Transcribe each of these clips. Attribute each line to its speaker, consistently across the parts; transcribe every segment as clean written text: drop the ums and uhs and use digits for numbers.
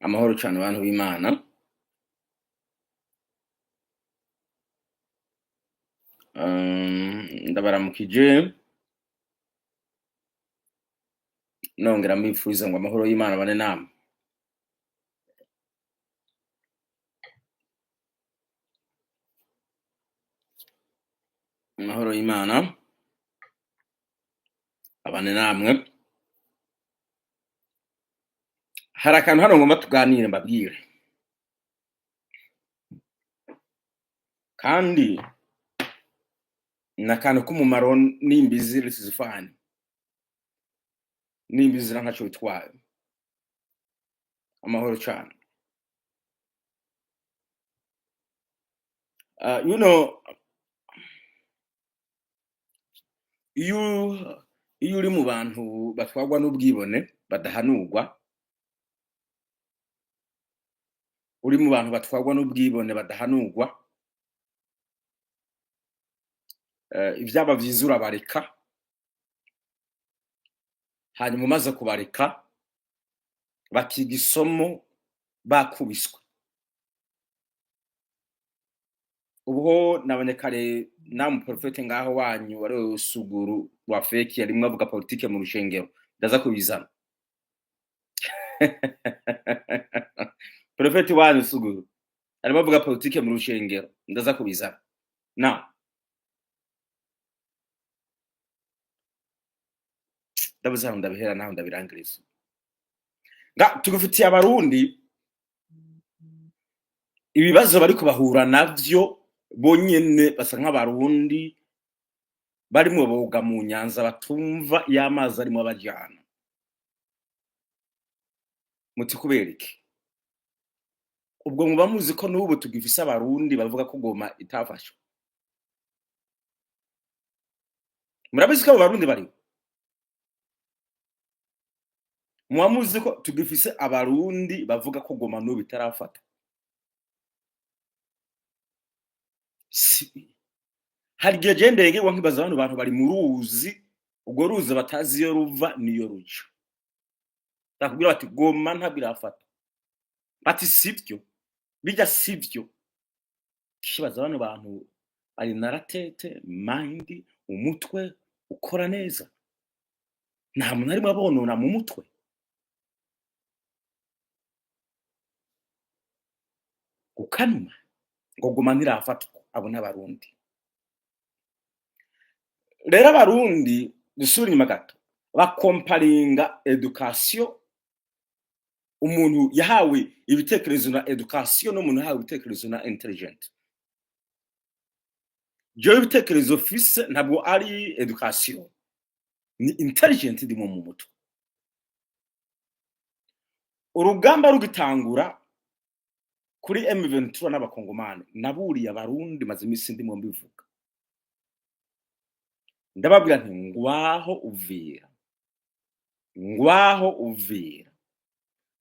Speaker 1: Amahoro cane bantu b'Imana. Ndabaramukije nongera mbipfuriza ngo amahoro y'Imana abane namwe. Amahoro y'Imana abane namwe. Hari akantu hano ngomba tuganire mbabwire. Kandi ni akantu k'umumaro nimbizi this is fine. Nimbizira ntaco bitwaye. Amahoro cane. Iyo uri mu bantu batwarwa n'ubwibone badahanurwa, uri mu bantu batwarwa n'ubwibone badahanurwa, ivyaba vyiza urabareka, hanyuma umaze kubareka bakiga isomo bakubiswe. Ubu nabonye kare na muprofete ngaho wanyu wari Suguru wa feki yarimwo avuga politike mu rushengero, ndaza kubizana. Profeti wanyu Suguru arimo avuga politike mu rushengero, ndaza kubizana. Na ndabuze aho ndabihera naho ndabirangiriza. Nga tugufitiye abarundi ibibazo bariko bahura navyo bonyene basa nk'abarundi barimwo boga mu nyanza batumva y'amazi arimwo abajana. Muti kubera iki? Ubwo muba muzi ko n'ubu tugifise abarundi bavuga ko Goma itafashwe. Murabizi ko abo barundi bariho? Muba muzi ko tugifise abarundi bavuga ko Goma n'ubu itarafata? Hari igihe je ndengerwa nkibaza bano bantu bari mu ruzi, urwo ruzi batazi iyo ruva n'iyo ruja. Bakubwira bati Goma ntabwo irafata. Bati sivyo, bijya sivyo. Kibaza bano bantu bari naratete mind, umutwe ukora neza. Nta muntu arimwo abonona mu mutwe. Gukanuma ngo Goma ntirafatwa, abo n'abarundi. Rero abarundi dusubire inyuma gato, bakomparinga education, umuntu yahawe ibitekerezo na education n'umuntu yahawe ibitekerezo na intelligent. Jewe ibitekerezo fise ntabwo ari education, ni intelligent ndimo mu mutwe. Urugamba rugitangura kuri M23 n'abakongomani, naburiye abarundi maze iminsi ndimo mbivuga. Ndababwira nti ngwaho Uvira, ngwaho Uvira,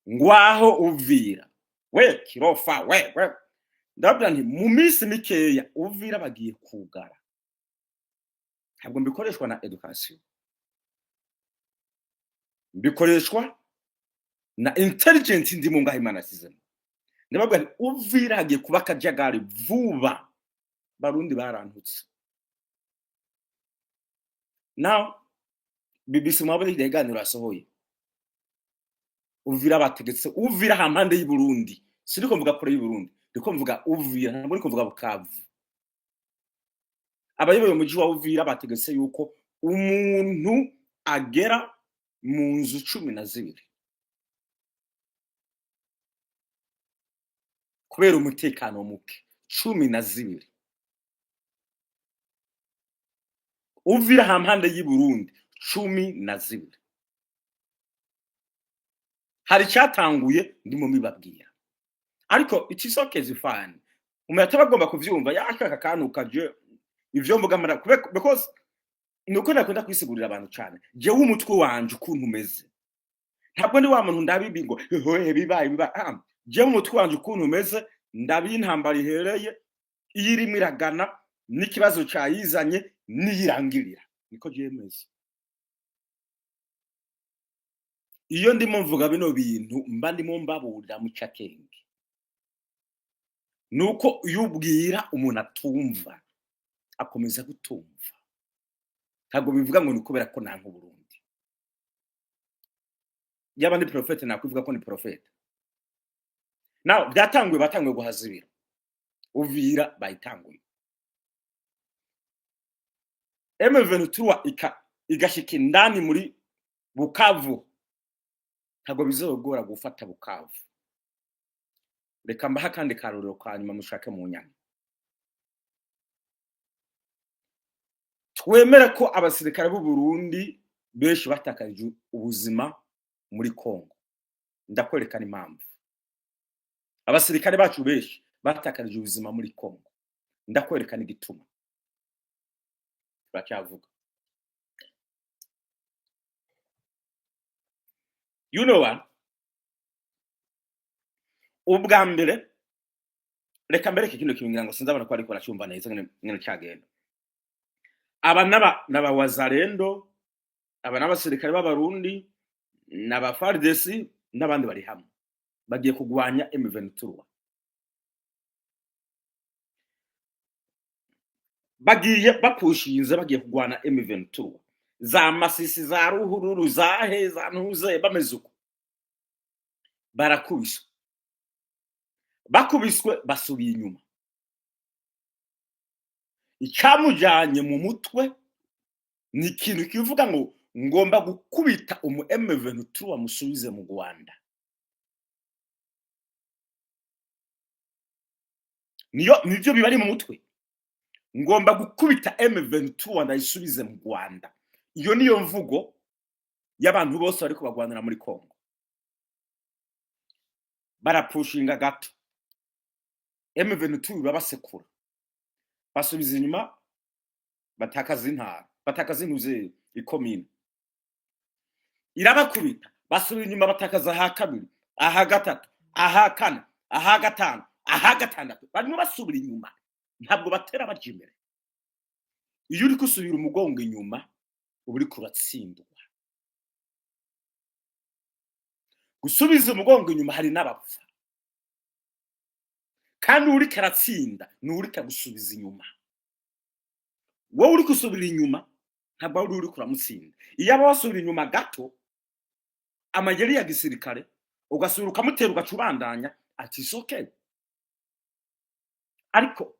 Speaker 1: ngwaho Uvira, we kirofa we we. Ndababwira nti mu minsi mikeya Uvira bagiye kugara. Ntabwo mbikoreshwa na education, mbikoreshwa na intelligent ndimo ngaho Imana yasizemo. Ndababwira nti Uvira hagiye kuba akajagari vuba. Barundi barantutse. Now BBC mwabonye ikiganiro yasohoye. Uvira bategetse Uvira hampande y'u Burundi. Siniko mvuga kure y'u Burundi, ndiko mvuga Uvira, ntabwo ndiko mvuga Bukavu. Abayoboye umuji wa Uvira bategetse yuko umuntu agera mu nzu 12 kubera umutekano muke. 12. Uvira hampande y'u Burundi 12. Hari cyatanguye ndimo mbibabwira, ariko it's okay, fine. Umuntu ataba agomba kuvyumva yashaka akantu kaje ivyo mvuga mara because nuko nakunda kwisigurira abantu cane. Jewe umutwe wanje ukuntu umeze, ntabwo ndi wa muntu ndabibi ngo hohe bibaye bibaye. Jewe umutwe wanje ukuntu umeze, ndabi intambara ihereye iyo irimo iragana n'ikibazo cayizanye n'iyirangirira, niko jewe meze. Iyo ndimo mvuga bino bintu, mba ndimo mbaburira mu cakenge. Nuko iyo ubwira umuntu atumva, akomeza kutumva. Ntabwo bivuga ngo ni ukubera ko nanka Uburundi. Yaba ndi prophète, nakwivuga ko ni prophète. Now byatanguye, batanguye guhazibira. Uvira bayitanguye, M23 igashika indani muri Bukavu. Ntabwo bizogora gufata Bukavu. Reka mbaha akandi karorero ka nyuma, mushake mu nyama. Twemere ko abasirikare b'u Burundi benshi batakaje ubuzima muri Congo. Ndakwerekana impamvu abasirikare bacu benshi batakarije ubuzima muri Congo, ndakwerekana igituma. Turacyavuga. You know what, ubwa mbere reka mbereke kino kintu, ngira ngo sinzabona ko ariko aracyumva neza ngene cyagenda. Aba n'aba wazalendo, aba n'abasirikare b'Abarundi n'aba FARDC n'abandi bari hamwe, bagiye kugwanya M23. Bagiye bapushinze, bagiye kugwana M23, za Masisi, za Ruhururu, za he, za Ntuze, bameze uko. Barakubiswe, bakubiswe basubiye inyuma. Icyamujyanye mu mutwe ni ikintu kivuga ngo ngomba gukubita umu M23 bamusubize mu Rwanda. Niyo nibyo bibari mu mutwe, ngomba gukubita M23 ndayisubize mu Rwanda. Iyo niyo mvugo y'abantu bose bariko bagwanira muri Congo. Barapushinga gato, M23 babasekura, basubiza inyuma, batakaza intara, batakaza intuze, ikomine irabakubita, basubira inyuma, batakaza aha kabiri, aha gatatu, aha kane, aha gatanu, aha gatandatu. Barimo basubira inyuma, ntabwo batera baja imbere. Iyo uri gusubira umugongo inyuma, uba uriko uratsindwa. Gusubiza umugongo inyuma hari n'abapfa, kandi uwuriko aratsinda ni uwuriko agusubiza inyuma. Wowe uri gusubira inyuma ntabwo ari uriko uramutsinda. Iyo aba wasubira inyuma gato, amayeri ya gisirikare, ugasubira ukamutera, ugaca ubandanya, ati soke. Ariko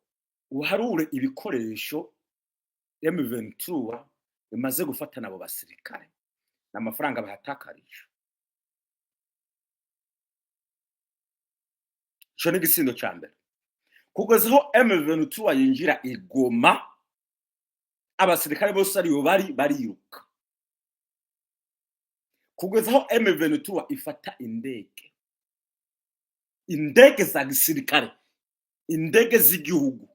Speaker 1: uharure ibikoresho M23 bimaze gufatana abo basirikare n'amafaranga bahatakarije. Ico ni igitsindo ca mbere. Kugeza aho M23 yinjira i Goma, abasirikare bose ariyo bari bariruka. Kugeza aho M23 ifata indege, indege za gisirikare, indege z'igihugu,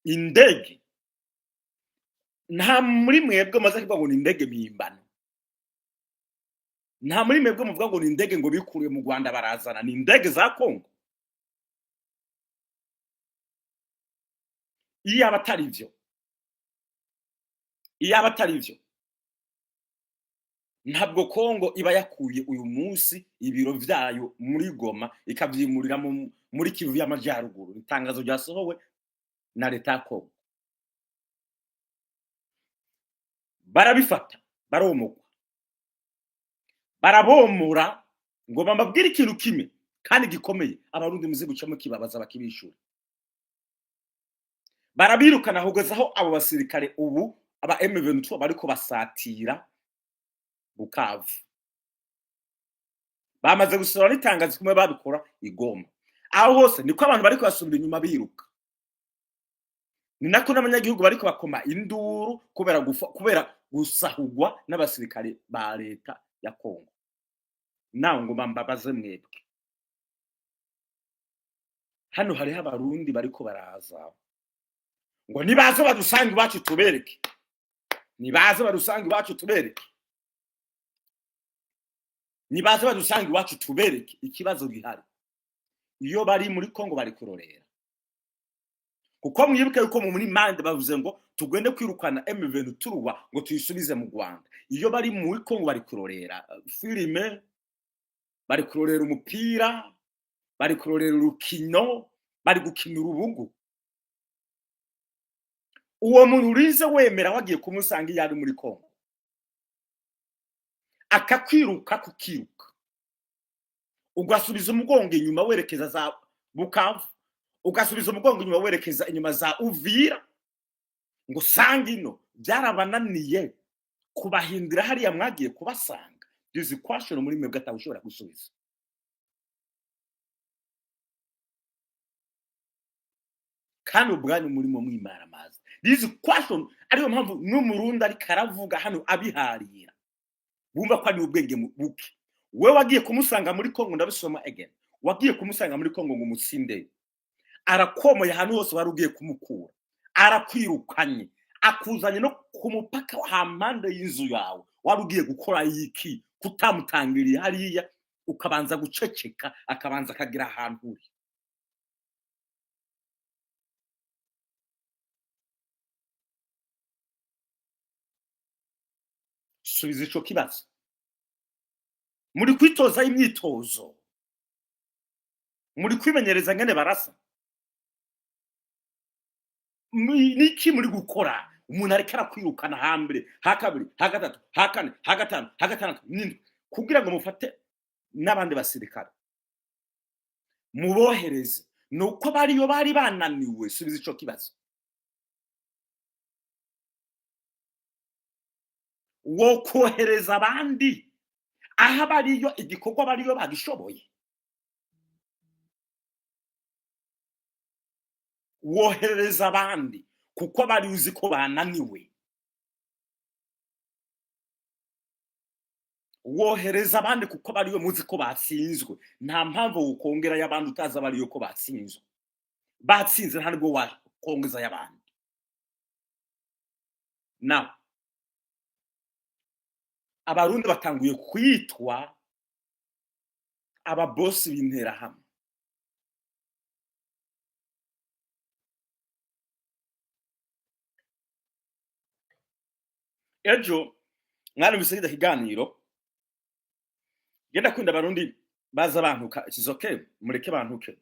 Speaker 1: indege, nta muri mwebwe maze kuvuga ngo ni indege mpimbano, nta muri mwebwe muvuga ngo ni indege ngo bikuriye mu Rwanda barazana, ni indege za Kongo. Iyo aba atari ivyo, iyo aba atari ivyo, ntabwo Kongo iba yakuye uyu munsi ibiro vyayo muri Goma ikavyimurira muri Kivu y'Amajyaruguru. Itangazo ryasohowe na leta ya Kongo. Barabifata, baromogwa, barabomora. Ngo bambabwire ikintu kimwe kandi gikomeye, Abarundi muzi gucamo kibabaza bakibishura. Barabirukana kugeza aho abo basirikare ubu aba M23 bariko basatira Bukavu. Bamaze gusohora n'itangazo kumwe babikora i Goma. Aho hose niko abantu bariko basubira inyuma biruka, ni nako n'abanyagihugu bariko bakoma induru kubera gusahugwa n'abasirikare ba leta ya Kongo. Nawe ngo mbabaze mwebwe, hano hariho Abarundi bariko baraza ngo nibaze badusanga iwacu tubereke, nibaze badusanga iwacu tubereke, nibaze badusanga iwacu tubereke. Ikibazo gihari, iyo bari muri Kongo bari kurorera, Kuko mwibuke yuko muri mande bavuze ngo tugende kwirukana M23 ngo tuyisubize mu Rwanda. Iyo bari muri Kongo bari kurorera filime, bari kurorera umupira, bari kurorera urukino, bari gukina urubugu. Uwo muntu urize wemera wagiye kumusanga iyo ari muri Kongo, akakwiruka kukiruka, ugasubiza umugongo inyuma werekeza za Bukavu, ugasubiza umugongo inyuma werekeza inyuma za Uvira, ngo sange ino byarabananiye kubahindura hariya mwagiye kubasanga. This question muri mwebwe atawushobora gusubiza. Kandi ubwanyu murimo mwimara amazi. This question ariyo mpamvu n'Umurundi ariko aravuga hano abiharira, bumva ko ari ubwenge buke. We wagiye kumusanga muri Kongo, ndabisoma again, wagiye kumusanga muri Kongo ngo umutsinde, arakomoye ahantu hose wari ugiye kumukura, arakwirukanye, akuzanye no ku mupaka hampande y'inzu yawe. Wari ugiye gukora iki kutamutangiriye hariya, ukabanza guceceka, akabanza akagira ahantu uri? Subiza ico kibazo. Muri kwitoza imyitozo, muri kwimenyereza ngene barasa, niki muri gukora? Umuntu ariko arakwirukana hambere, ha kabiri, ha gatatu, ha kane, ha gatanu, ha gatandatu, n'indwi, kugira ngo mufate n'abandi basirikare mubohereze, nuko bariyo bari bananiwe. Subiza ico kibazo. Wo kohereza abandi aho bariyo igikorwa bariyo bagishoboye? Wohereza abandi kuko bari uzi ko bananiwe? Wohereza abandi kuko bariyo muzi ko batsinzwe? Nta mpamvu wokongera y'abandi utazi abariyo ko batsinzwe. Batsinze nta nubwo wakongeza y'abandi. Now Abarundi batanguye kwitwa ababosi b'Interahamwe. Ejo mwarumvise kino kiganiro. Genda kunda Abarundi baza bantuka, it's okay, mureke bantuke.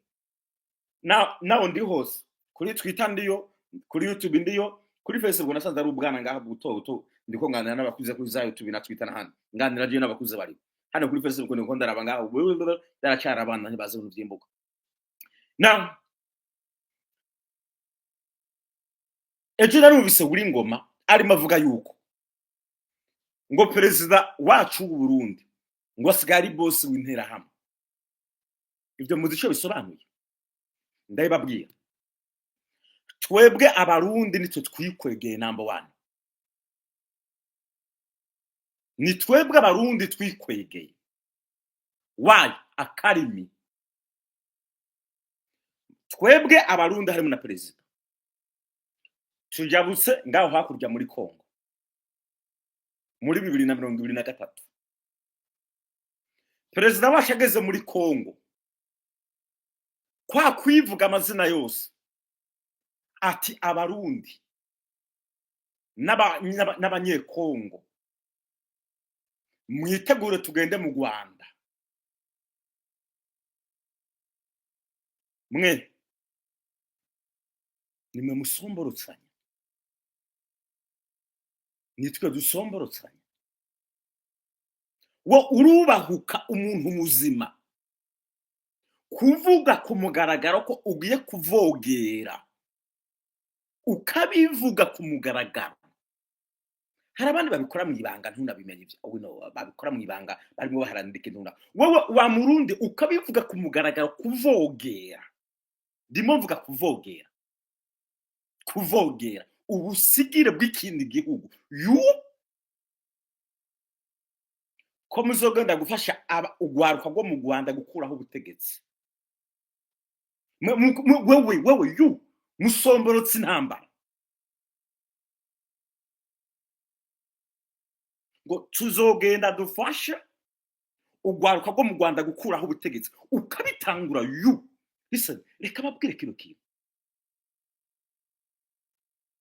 Speaker 1: Nawe ndi hose, kuri Twitter ndiyo, kuri YouTube ndiyo, kuri Facebook nasanze ari ubwana ngaha buto buto. Ndiko nganira n'abakuze kuri za YouTube na Twitter n'ahandi, nganira je n'abakuze bari hano kuri Facebook. Ndiko ndaraba ngaho baracyari abana, ntibazi ibintu by'imbuga. Now ejo narumvise Willy Ngoma arimo avuga yuko ngo perezida wacu w'u Burundi ngo asigaye ari boss w'Interahamwe. Ibyo muzi ico bisobanuye? Ndabibabwira. Twebwe Abarundi nitwe twikwegeye. Number one, ni twebwe Abarundi twikwegeye. Why? Akarimi. Twebwe Abarundi, harimo na perezida, tujabutse ngaho hakurya muri Kongo muri 2023. Perezida wacu ageze muri Kongo, kwa kwivuga amazina yose, ati Abarundi n'Abanyekongo mwitegure tugende mu Rwanda. Mwe nimwe musomborotsanya, nitwe dusomborotsanya. Wo urubahuka umuntu muzima kuvuga ku mugaragaro ko ugiye kuvogera, ukabivuga ku mugaragaro? Hari abandi babikora mu ibanga, ntunabimenye ibyo babikora mu ibanga, barimo baharanira ikintu. Wowe wa Murundi ukabivuga ku mugaragaro. Kuvogera, ndimo mvuga kuvogera, kuvogera ubusigire bw'ikindi gihugu, yu ko muzogenda gufasha ugwaruka rwo mu Rwanda gukuraho ubutegetsi. Wewe yu musomborotse intambara ngo tuzogenda dufashe ugwaruka rwo mu Rwanda gukuraho ubutegetsi, ukabitangura. You listen, reka babwire kino kintu.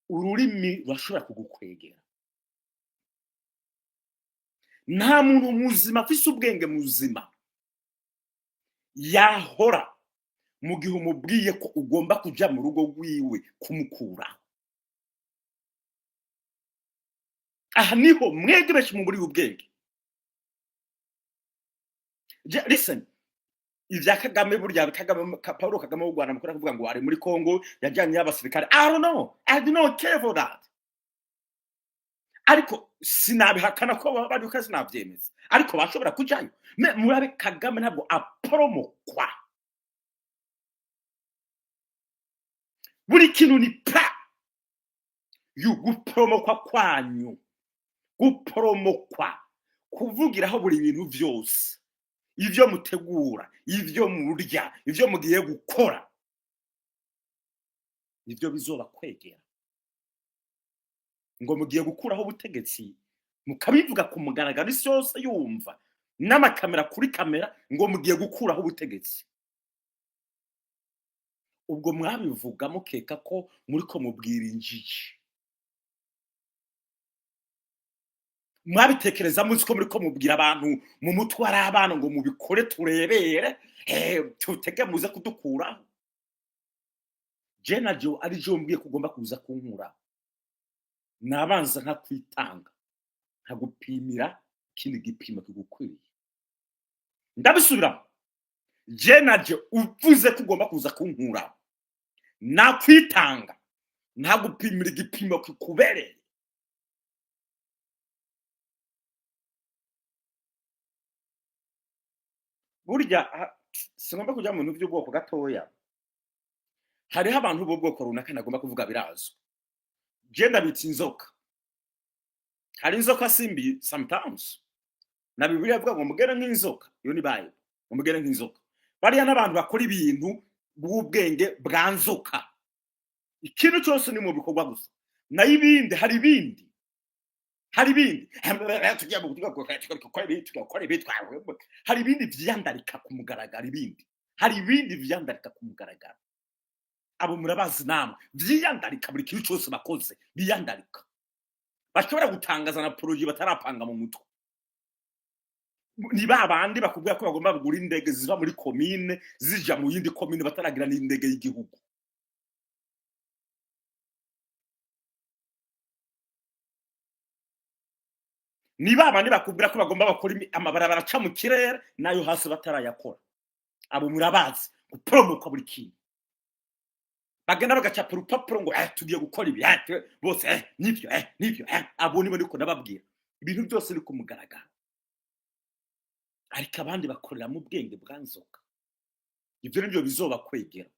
Speaker 1: Ururimi rurashobora kugukwegera. Nta muntu muzima afise ubwenge muzima yahora mu gihe umubwiye ko ugomba kuja mu rugo rwiwe kumukuraho. Aha niho mwebwe benshi muburiye ubwenge. Listen, ivya Kagame, burya Kagame, Paul Kagame w'u Rwanda, mukora kuvuga ngo ari muri Congo yajyanye y'abasirikare, I don't know, I do not care for that. Ariko sinabihakana ko baba bari, sinabyemeza, ariko bashobora kujayo. Murabe Kagame ntabwo aporomokwa, buri kintu ni pa yu guporomokwa kwanyu, guporomokwa, kuvugiraho buri bintu byose, ivyo mutegura, ivyo murya, ivyo mugiye gukora, nivyo bizobakwegera. Ngo mugiye gukuraho ubutegetsi, mukabivuga ku mugaragaro, isi yose yumva, n'amakamera kuri kamera, ngo mugiye gukuraho ubutegetsi. Ubwo mwabivuga mukeka ko muriko mubwira injiji, mwabitekereza muzi ko muriko mubwira abantu mu mutwe ari abana, ngo mubikore turebere, tutege muze kudukuraho. Je na jo ari jo mbwiye ko ugomba kuza kunkura, nabanza nkakwitanga, nkagupimira ikindi gipimo kigukwiriye. Ndabisubiramo, je na je uvuze ko ugomba kuza kunkura, nakwitanga ntagupimira igipimo kikubereye. Burya singomba kujya mu bintu by'ubwoko gatoya. Hariho abantu b'ubwoko runaka ntagomba kuvuga, birazwi. Je ndabitsa inzoka, hari inzoka simbi sometimes, na Bibiliya ivuga ngo mugere nk'inzoka, iyo ni Bible, ngo mugere nk'inzoka. Bariya n'abantu bakora ibintu bw'ubwenge bwa nzoka, ikintu cyose ni mu bikorwa gusa, nayo ibindi, hari ibindi, hari ibindi tugiye mu gukora ibi, tugakora ibi, hari ibindi vyandarika ku mugaragaro, ibindi, hari ibindi vyandarika ku mugaragaro. Abo murabazi namwe, vyiyandarika buri kintu cyose bakoze, biyandarika, bashobora gutangaza na projet batarapanga mu mutwe. Ni ba bandi bakubwira ko bagomba kugura indege ziva muri komine zija mu yindi komine, bataragira n'indege y'igihugu. Ni ba bandi bakubwira ko bagomba bakora amabarabara aca mu kirere n'ayo hasi batarayakora. Abo murabazi, guporomoka buri kintu, bagenda bagacapa urupapuro ngo tugiye gukora ibi, bose nivyo, nivyo. Abo nibo niko ndababwira, ibintu byose ni ku mugaragaro. Ariko abandi bakorera mu bwenge bwa nzoka, ibyo nibyo bizobakwegera.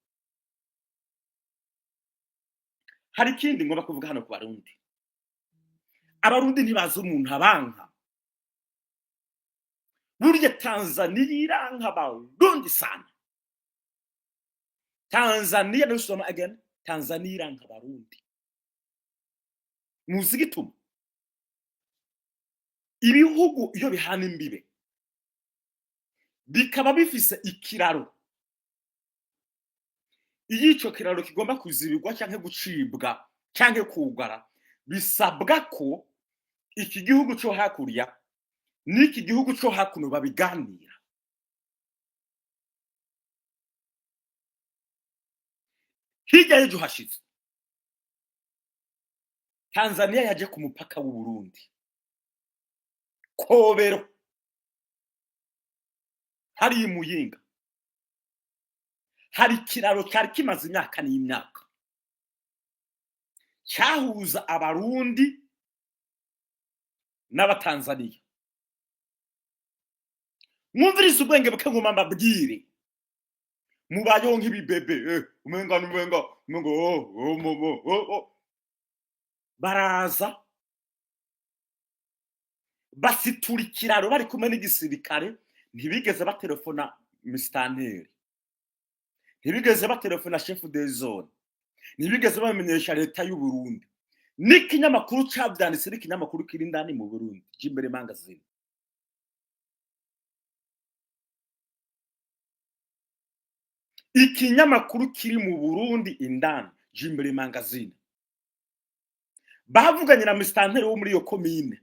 Speaker 1: Hari ikindi ngomba kuvuga hano ku Barundi. Abarundi ntibazi umuntu abanka. Burya Tanzania iranka Abarundi sana. Tanzania, ndabisoma again, Tanzania iranka Abarundi. Muzi igituma? Ibihugu iyo bihana imbibe bikaba bifise ikiraro, iyo ico kiraro kigomba kuzibirwa canke gucibwa canke kugara, bisabwa ko iki gihugu co hakurya n'iki gihugu co hakuno babiganira. Hirya y'ejo hashize Tanzania yaje ku mupaka w'u Burundi Kobero, hari i Muyinga, hari ikiraro cyari kimaze imyaka n'imyaka cyahuza Abarundi n'Abatanzaniya. Mwumvirize ubwenge buke, ngoma mbabwire, mubayeho nk'ibibebe, umenga umenga umenga oh, oh, oh, oh, oh. Baraza basitura ikiraro bari kumwe n'igisirikare. Ntibigeze batelefona misitanteri, ntibigeze batelefona chef de zone, ntibigeze bamenyesha leta y'u Burundi. N'ikinyamakuru cavyanditse n'ikinyamakuru kiri indani mu Burundi, Jimbere Magazine. Ikinyamakuru kiri mu Burundi indani, Jimbere Magazine. Bavuganye na musitanteri wo muri iyo komine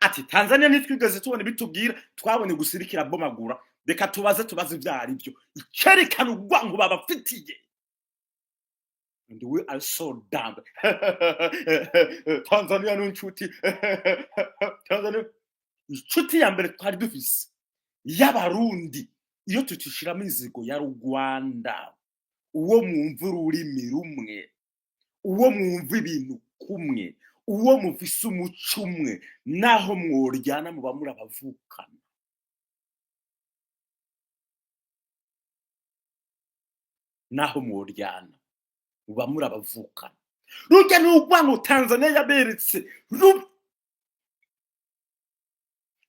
Speaker 1: ati: "Tanzania ntitwigeze tubona ibitubwira, twabonye gusa iriko irabomagura. Reka tubaze ivyo ari byo." Icerekana urwango babafitiye. And we are so dumb. Tanzania ni inshuti. Tanzania, inshuti ya mbere twari dufise y'Abarundi. Iyo tutishiramo inzigo ya Rwanda, uwo mwumva ururimi rumwe, uwo mwumva ibintu kumwe, uwo mufise umuco umwe, naho mworyana muba muri abavukana. Naho mworyana muba muri abavukana. Rujya ni urwango Tanzania yaberetse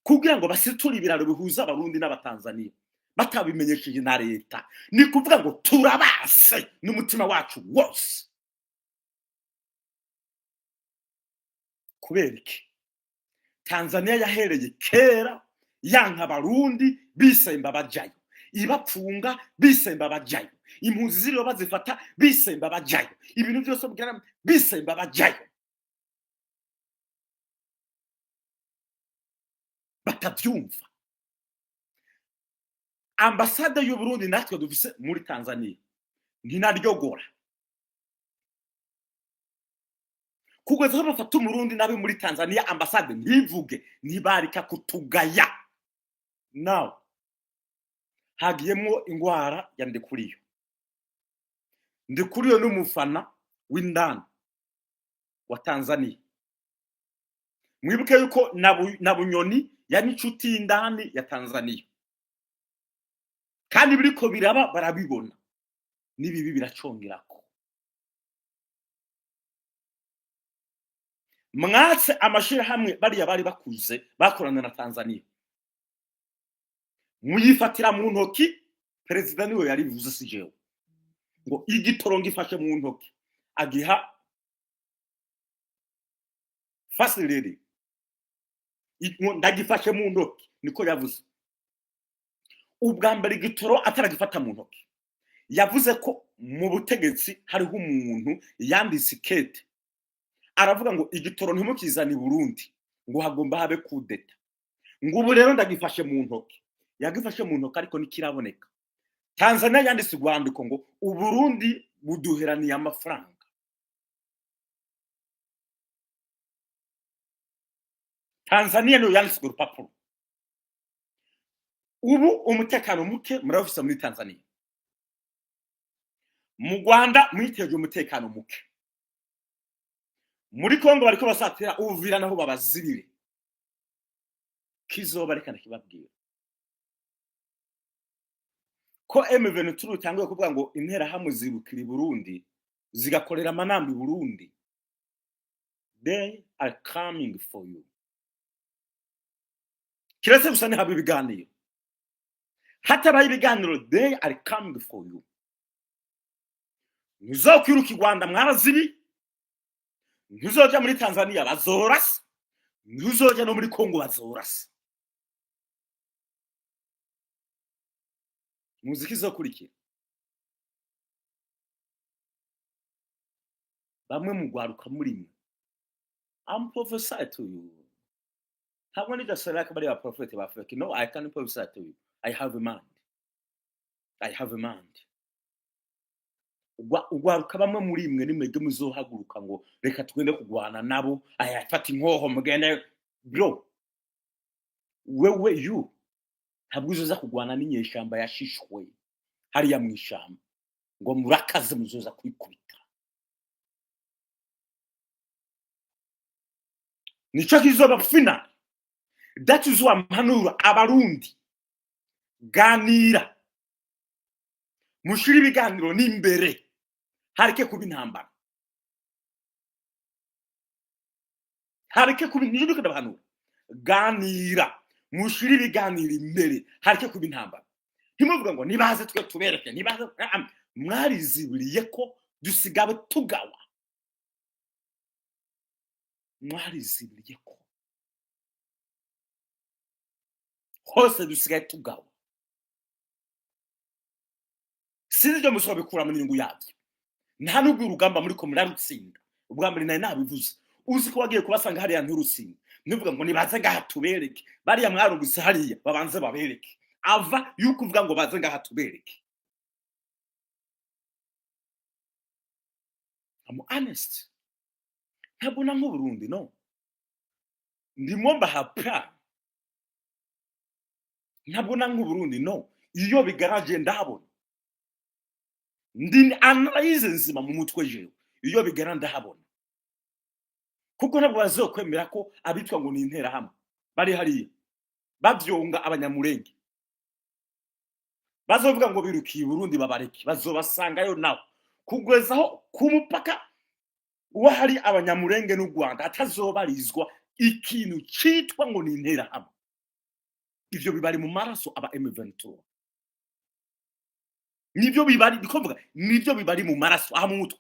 Speaker 1: kugira ngo basiture ibiraro bihuza Abarundi n'Abatanzania batabimenyesheje na leta. Ni kuvuga ngo turabase n'umutima wacu wose. Kubera iki? Tanzania yahereye kera yanka Abarundi, bisemba bajayo, ibapfunga bisemba bajayo, impunzi ziriho bazifata bisemba bajayo, ibintu byose bwira bisemba bajayo, batabyumva. Ambasade y'u Burundi natwe dufise muri Tanzania ntinaryogora kugeza aho bafata Umurundi nabi muri Tanzania, ambasade ntivuge, ntibarika kutugaya. Now hagiyemwo ingwara ya Ndikuriyo. Ndikuriyo n'umufana w'indani wa Tanzania. Mwibuke yuko na Bunyoni yari inshuti y'indani ya Tanzania, kandi biriko biraba barabibona n'ibibi biracongerako. Mwatse amashirahamwe bariya bari bakuze bakorana na Tanzania, muyifatira mu ntoki. Perezida niwe yarivuze, si jewe, ngo igitoro ngifashe mu ntoki, agiha first lady. Ngo ndagifashe mu ntoki, niko yavuze. Ubwa mbere igitoro ataragifata mu ntoki, yavuze ko mu butegetsi hariho umuntu yanditse ikete, aravuga ngo igitoro ntimukizane i Burundi, ngo hagomba habe kudeta, ngo ubu rero ndagifashe mu ntoki. Yagifashe mu ntoki ariko ntikiraboneka. Tanzania yanditse urwandiko ngo Uburundi buduheraniye amafaranga. Tanzania niyo yanditse urwo rupapuro. Ubu umutekano muke murawufise muri Tanzania. Mu Rwanda mwiteje umutekano muke. Muri Kongo bariko basatira Uvira, naho babazibire kizoba. Reka ndakibabwira ko M23 itanguye kuvuga ngo Interahamwe zibukira i Burundi, zigakorera amanama i Burundi. They are coming for you. Kiretse gusa ntihaba ibiganiro. Hatabaye ibiganiro, they are coming for you. Ntuzokwiruka i Rwanda, mwarazibi. Ntuzoja muri Tanzania, bazorasa. Ntuzoja no muri Kongo, bazorasa. Muziki izokurikira, bamwe mugwaruka muri mwe, I'm prophesy to you. Ntabwo ndi just like bari ba prophet ba fake. No, I can prophesy to you. I have a mind, I have a mind. Ugwaruka bamwe muri mwe, nimwebwe muzohaguruka ngo reka tugende kugwana nabo. Aya, fata inkoho mugende. Bro, wewe, you, ntabwo uzoza kugwana n'inyeshamba yashishwe hariya mu ishamba ngo murakaze, muzoza kwikubita. Nico kizoba final. That is why mpanura Abarundi: ganira, mushire ibiganiro n'imbere, hareke kuba intambara, hareke kuba. Nico ndiko ndabahanura: ganira, mushire ibiganiro imbere, hareke kuba intambara. Ntimuvuga ngo nibaze twe tubereke, nibaze. Ah, ah, mwariziburiye ko dusigawe tugawa. Mwariziburiye ko hose dusigaye tugawa. Sinzi ibyo mushobora bikuramo n'inyungu yabyo. Nta nubwo urugamba muriko murarutsinda. Ubwa mbere nari nabivuze. Uzi ko wagiye kubasanga hariya nturusinga, ntuvuga ngo nibaze ngaha tubereke. Bariya mwarungutse hariya babanze babereke, ava yuko uvuga ngo baze ngaha tubereke. I'm honest, ntabwo na nk'Uburundi no ndimo mbaha plan, ntabwo na nk'Uburundi no iyo bigaraje ndahabona, ndi analyse nzima mu mutwe jewe, iyo bigara ndahabona, kuko ntabwo bazokwemera ko abitwa ngo ni Interahamwe bari hariya bavyonga Abanyamurenge bazovuga ngo birukiye i Burundi, babareke, bazobasangayo nawe kugeza aho ku mupaka uwo hari Abanyamurenge n'u Rwanda hatazobarizwa ikintu citwa ngo ni Interahamwe. Ivyo bibari mu maraso. Aba M23 nivyo bibari, ndiko mvuga nivyo bibari mu maraso aha mu mutwe.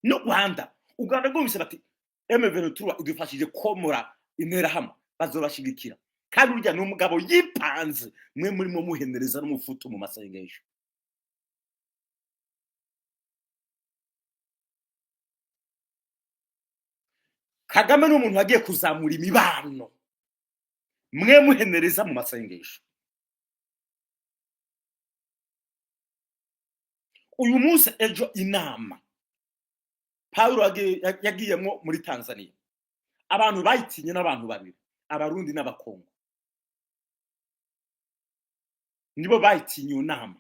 Speaker 1: No Rwanda, u Rwanda rwumvise bati M23 idufashije komora Interahamwe, bazobashigikira. Kandi urya ni umugabo yipanze, mwe murimo muhenereza n'umufuto mu masengesho. Kagame ni umuntu wagiye kuzamura imibano, mwe muhenereza mu masengesho. Uyu munsi, ejo inama Pawulo yagiyemwo muri Tanzania, abantu bayitinye n'abantu babiri, Abarundi n'Abakongo, nibo bayitinye iyo nama,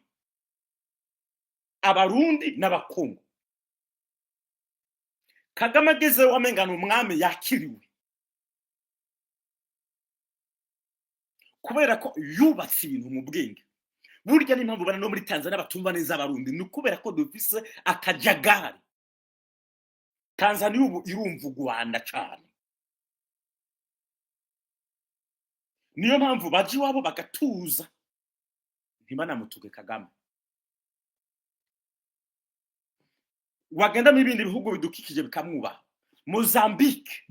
Speaker 1: Abarundi n'Abakongo. Kagame agezeyo wamenga ni umwami yakiriwe, kubera ko yubatse ibintu mu bwenge. Burya n'impamvu bana no muri Tanzania batumva neza Abarundi ni ukubera ko dufise akajagari. Tanzania ubu irumva u Rwanda cane, niyo mpamvu baje iwabo bagatuza, ntibanamutuke Kagame. Wagenda mu bindi bihugu bidukikije bikamwubaha. Mozambique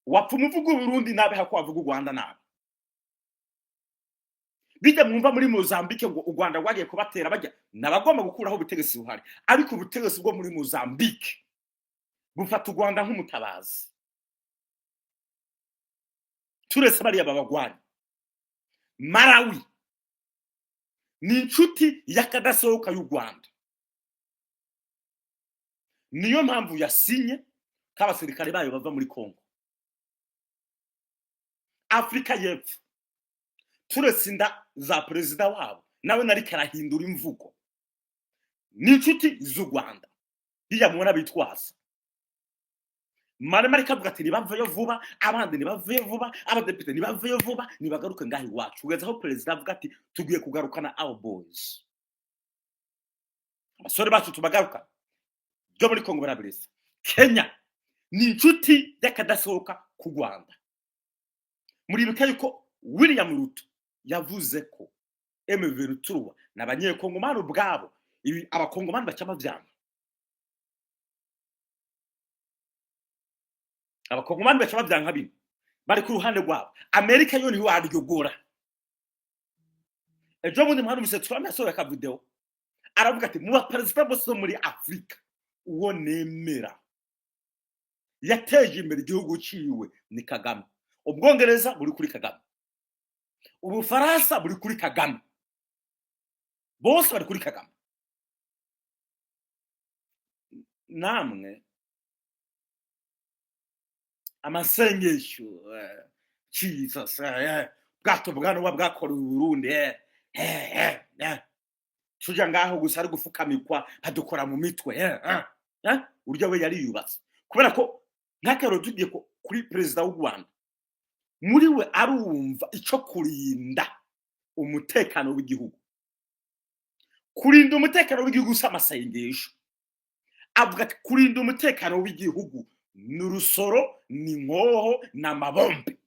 Speaker 1: wapfa umuvuga Uburundi nabi hako wavuga u Rwanda nabi. Bijya mwumva muri Mozambique ngo u Rwanda rwagiye kubatera, bajya nabagomba gukuraho ubutegetsi buhari, ariko ubutegetsi bwo muri Mozambique bufata u Rwanda nk'umutabazi, turetse bariya babagwanya. Malawi ni inshuti y'akadasohoka y'u Rwanda, niyo mpamvu yasinye ko abasirikare bayo bava muri Congo. Afurika y'Epfo, turetse inda za perezida wabo nawe nariko arahindura imvugo, ni inshuti z'u Rwanda. Bijya mubona bitwaza marema, ariko avuga ati ntibaveyo vuba, abandi ntibaveyo vuba, abadepite ntibaveyo vuba, nibagaruke ngaho iwacu, kugeza aho perezida avuga ati tugiye kugarukana our boys, abasore bacu tubagaruka. Byo muri Kongo barabiretse. Kenya ni inshuti y'akadasohoka ku Rwanda. Muribuka yuko William Ruto yavuze ko M23 n'Abanyekongomani ubwabo, ibi Abakongomani baca bavyanga, Abakongomani baca bavyanka, bino bari ku ruhande rwabo. Amerika yo ntiwaryogora. Ejo bundi mwarumvise Trump yasohoye akavideo aravuga ati mu baperezida bose bo muri Afurika, uwo nemera yateje imbere igihugu ciwe ni Kagame. Ubwongereza buri kuri Kagame, Ubufaransa buri kuri Kagame, bose bari kuri Kagame. Namwe amasengesho, Jesus, bwato bwa Nowa bwakorewe i Burundi, tuja ngaho gusa ari gufukamikwa, badukora mu mitwe, urya we yariyubatse. Kubera ko nk'akarero tugiye kuri perezida w'u Rwanda, muri we arumva ico kurinda umutekano w'igihugu. Kurinda umutekano w'igihugu si amasengesho. Avuga ati kurinda umutekano w'igihugu ni urusoro, ni inkoho, ni amabombe,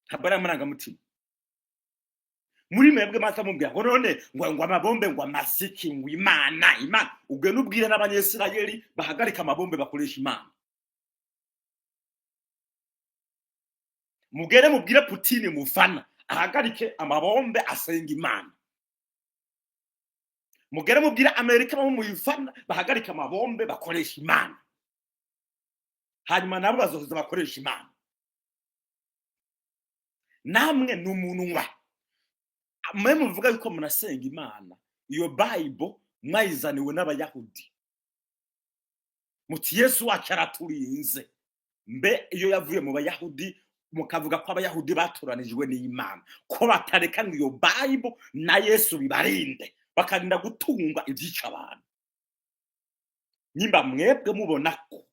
Speaker 1: ntabwo ari amarangamutima. Muri mwebwe maze mubwira ngo none ngo amabombe ngo amaziki ngo Imana Imana, ubwo n'ubwire n'Abanyesirayeli bahagarika amabombe bakoresha Imana. Mugere mubwire Putini mufana ahagarike amabombe asenga Imana. Mugere mubwira Amerika bamwe muyifana bahagarika amabombe, bakoresha Imana, hanyuma nabo bazoza bakoresha Imana. Namwe ni umunwa mwe muvuga yuko munasenga Imana. Iyo Bible mwayizaniwe n'Abayahudi, muti Yesu wacu araturinze. Mbe iyo yavuye mu Bayahudi, mukavuga ko Abayahudi batoranijwe n'Imana, ko batareka ngo iyo Bible na Yesu bibarinde, bakarinda gutunga ibyica abantu? Nimba mwebwe mubona ko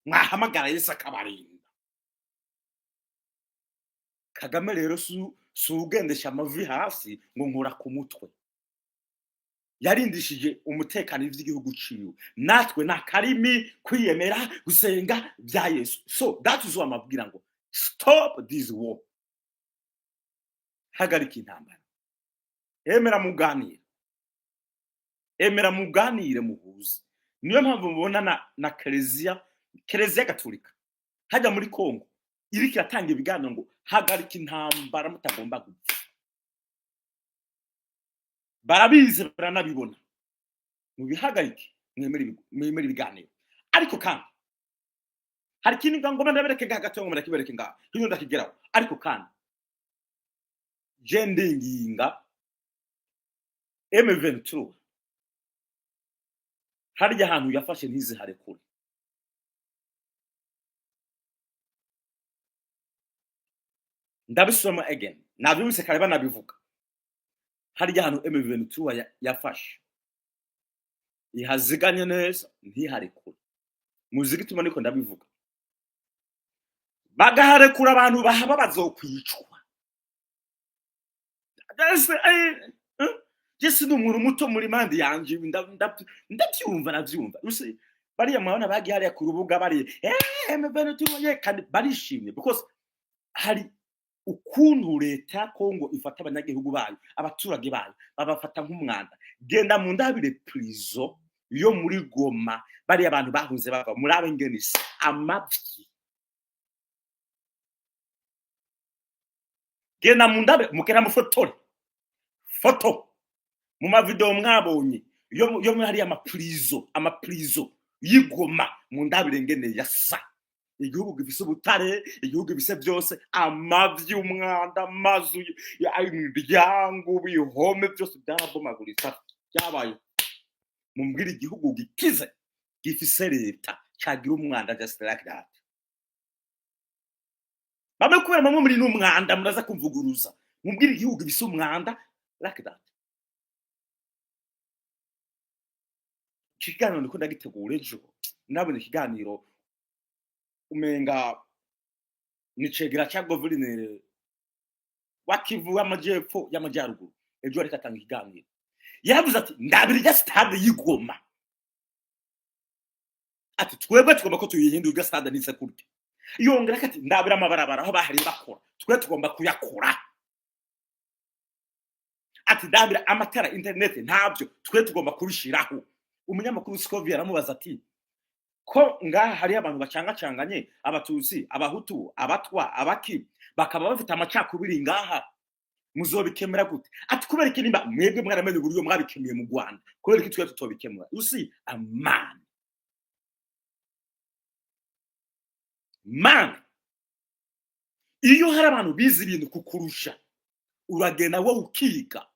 Speaker 1: mwahamagara Yesu akabarinda. Kagame rero si ugendesha amavi hasi ngo nkura ku mutwe. Yarindishije umutekano ivy'igihugu ciwe. Natwe nta karimi kwiyemera gusenga bya Yesu. So that is why amabwira ngo stop this war, hagarika intambara, emera muganire, emera muganire, muhuze. Niyo mpamvu mubona na Keleziya Gatolika hajya muri Kongo iriko iratanga ibiganiro ngo hagarika intambara, mutagomba gupfa. Barabizi, baranabibona. Mubihagarike, mwemere ibiganiro. Ariko kandi hari ikindi ngomba ndabereke ngaha gato, ngo ndakibereke ngaha hino, ndakigeraho. Ariko kandi je ndinginga M23, harya hantu yafashe ntiziharekure. Ndabisoma again, nabyumvise kare banabivuga. Harya hantu M23 yafashe ihaziganye neza, ntiharekure. Muzi igituma niko ndabivuga? Bagaharekura, abantu bahaba bazokwicwa. Jese ni umuntu muto muri mandi yanje, ndabyumva, nabyumva. You see, bariya murabona bagiye hariya ku rubuga bari M23 ye, kandi barishimye because hari ukuntu leta ya Kongo ifata abanyagihugu bayo, abaturage bayo, babafata nk'umwanda. Genda mu ndabire prison yo muri Goma, bariya abantu bahunze bava muri abe, ngene isa amavyi. Genda mu ndabe, mugera mufotore foto mu mavideo mwabonye yo muri hariya amaprison, amaprison y'Igoma, mu ndabire ngene yasa. Igihugu gifise ubutare, igihugu gifise byose, amavyi, umwanda, amazu, imiryango, ibihome byose byarabomaguritse, byabaye. Mumbwire igihugu gikize gifise leta cagira umwanda just like that. Bamwe kubera bamwe muri n'umwanda muraza kumvuguruza. Mumbwire igihugu gifise umwanda like that. Ikiganiro ndiko ndagitegura ejo, nabonye ikiganiro umenga ni cegera ca guverineri wa Kivu y'Amajyepfo, y'Amajyaruguru. Ejo ariko atanga ikiganiro, yaravuze ati ndabira irya stade y'Igoma, ati twebwe tugomba ko tuyihindura, irya stade nise kurya. Yongera ati ndabira amabarabara aho bahariye bakora, twe tugomba kuyakora. Ati ndabira amatara, internet ntabyo, twe tugomba kubishiraho. Umunyamakuru Scovia aramubaza ati ko ngaha hariho abantu bacangacanganye, Abatutsi, Abahutu, Abatwa, abaki, bakaba bafite amacakubiri ngaha, muzobikemura gute? Ati kubera iki? Nimba mwebwe mwaramenye uburyo mwabikemuye mu Rwanda, kubera iki twe tutobikemura? You see, a man man, iyo hari abantu bize ibintu kukurusha, uragenda wowe ukiga,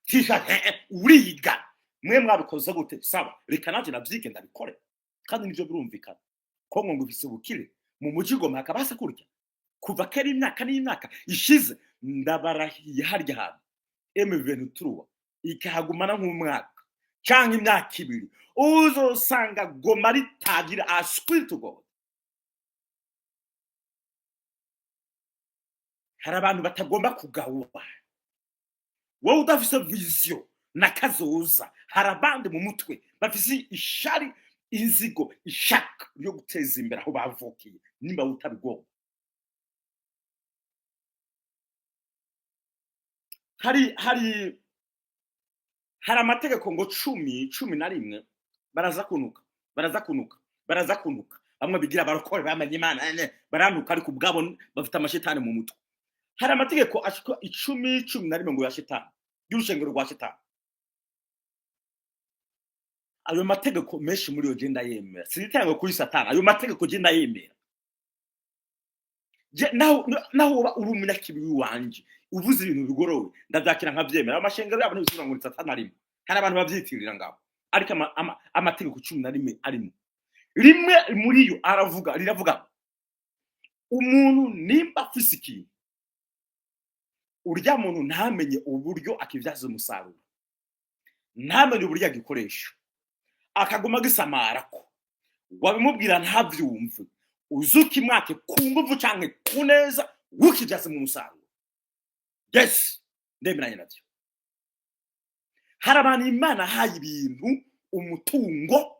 Speaker 1: tisha uriga. Mwe mwabikoze gute? Sawa, reka nanjye nabyige ndabikore. Kandi nibyo birumvikana ko ngo ifise ubukire, mu muji Goma hakaba hasa kurya kuva kera, imyaka n'imyaka ishize. Ndabarahiye, harya hantu M23 ikahagumana nk'umwaka canke imyaka 2, uzosanga Goma ritagira. I swear to God. Hari abantu batagomba kugawa. Wowe udafise vision na kazoza, hari abandi mu mutwe bafise ishari, inzigo, ishaka ryo guteza imbere aho bavukiye. Nimba utabigomba, hari amategeko ngo 10, 11. Baraza kunuka, baraza kunuka, baraza kunuka. Bamwe bigira barokore bamenye Imana, baranuka, ariko ubwabo bafite amashetani mu mutwe. Hari amategeko ashika 10, 11 ngo ya shetani, y'urushengero rwa shetani. Ayo mategeko menshi muri yo je ndayemera. Sinitanga kuri Satani, ayo mategeko je ndayemera. Naho uba uri umunyakibi wanje, uvuze ibintu bigorowe, ndavyakira nkavyemera. Ayo mashengero yabo ntibisubira ngo ni Satani arimo. Hari abantu bavyitirira ngaho, ariko amategeko 11 arimo, rimwe muri yo aravuga, riravuga: umuntu nimba afise ikintu, urya muntu ntamenye uburyo akivyaza umusaruro, ntamenye uburyo agikoresha, akaguma agisamara, ko wabimubwira ntavyumve, uzuka imwake ku nguvu canke ku neza, wukivyaza mu musaruro. Yes, ndemeranye navyo. Hari abantu Imana yahaye ibintu, umutungo,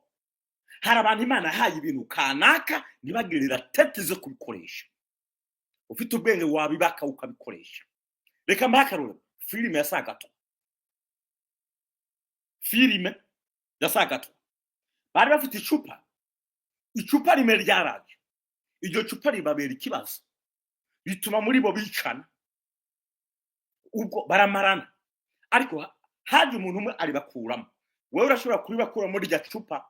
Speaker 1: hari abantu Imana yahaye ibintu kanaka, ntibagirira tête zo kubikoresha. Ufite ubwenge wabibaka ukabikoresha. Reka mbahe akarorero: filime ya Sagato. Filime ya Sagato, bari bafite icupa, icupa rimwe ryaraje. Iryo cupa ribabera ikibazo, bituma muri bo bicana, ubwo baramarana. Ariko haje umuntu umwe aribakuramo. Wowe urashobora kuribakuramo rya cupa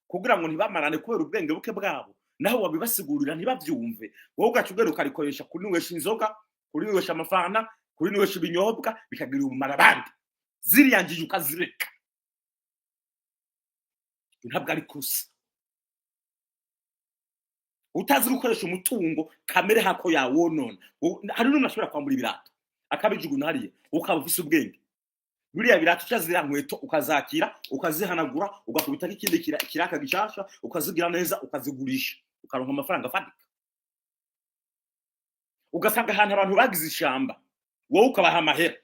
Speaker 1: kugira ngo ntibamarane, kubera ubwenge buke bwabo. Naho wabibasigurira ntibavyumve, wowe ugaca ugenda ukarikoresha kurinywesha inzoga, kurinywesha amafanta, kurinywesha ibinyobwa, bikagira umumaro abandi. Ziriya ngiye ukazireka, ntabwo ari kosa. Utazi gukoresha umutungo kamere hako yawonona. Hari n'umuntu ashobora kwambura ibirato akabijugunya hariya, ukaba ufise ubwenge, biriya birato ca ziriya nkweto ukazakira, ukazihanagura, ugakubitako ikindi kiraka gishasha, ukazigira neza, ukazigurisha, ukaronka amafaranga afatika. Ugasanga ahantu abantu bagize ishamba, wowe ukabaha amahera: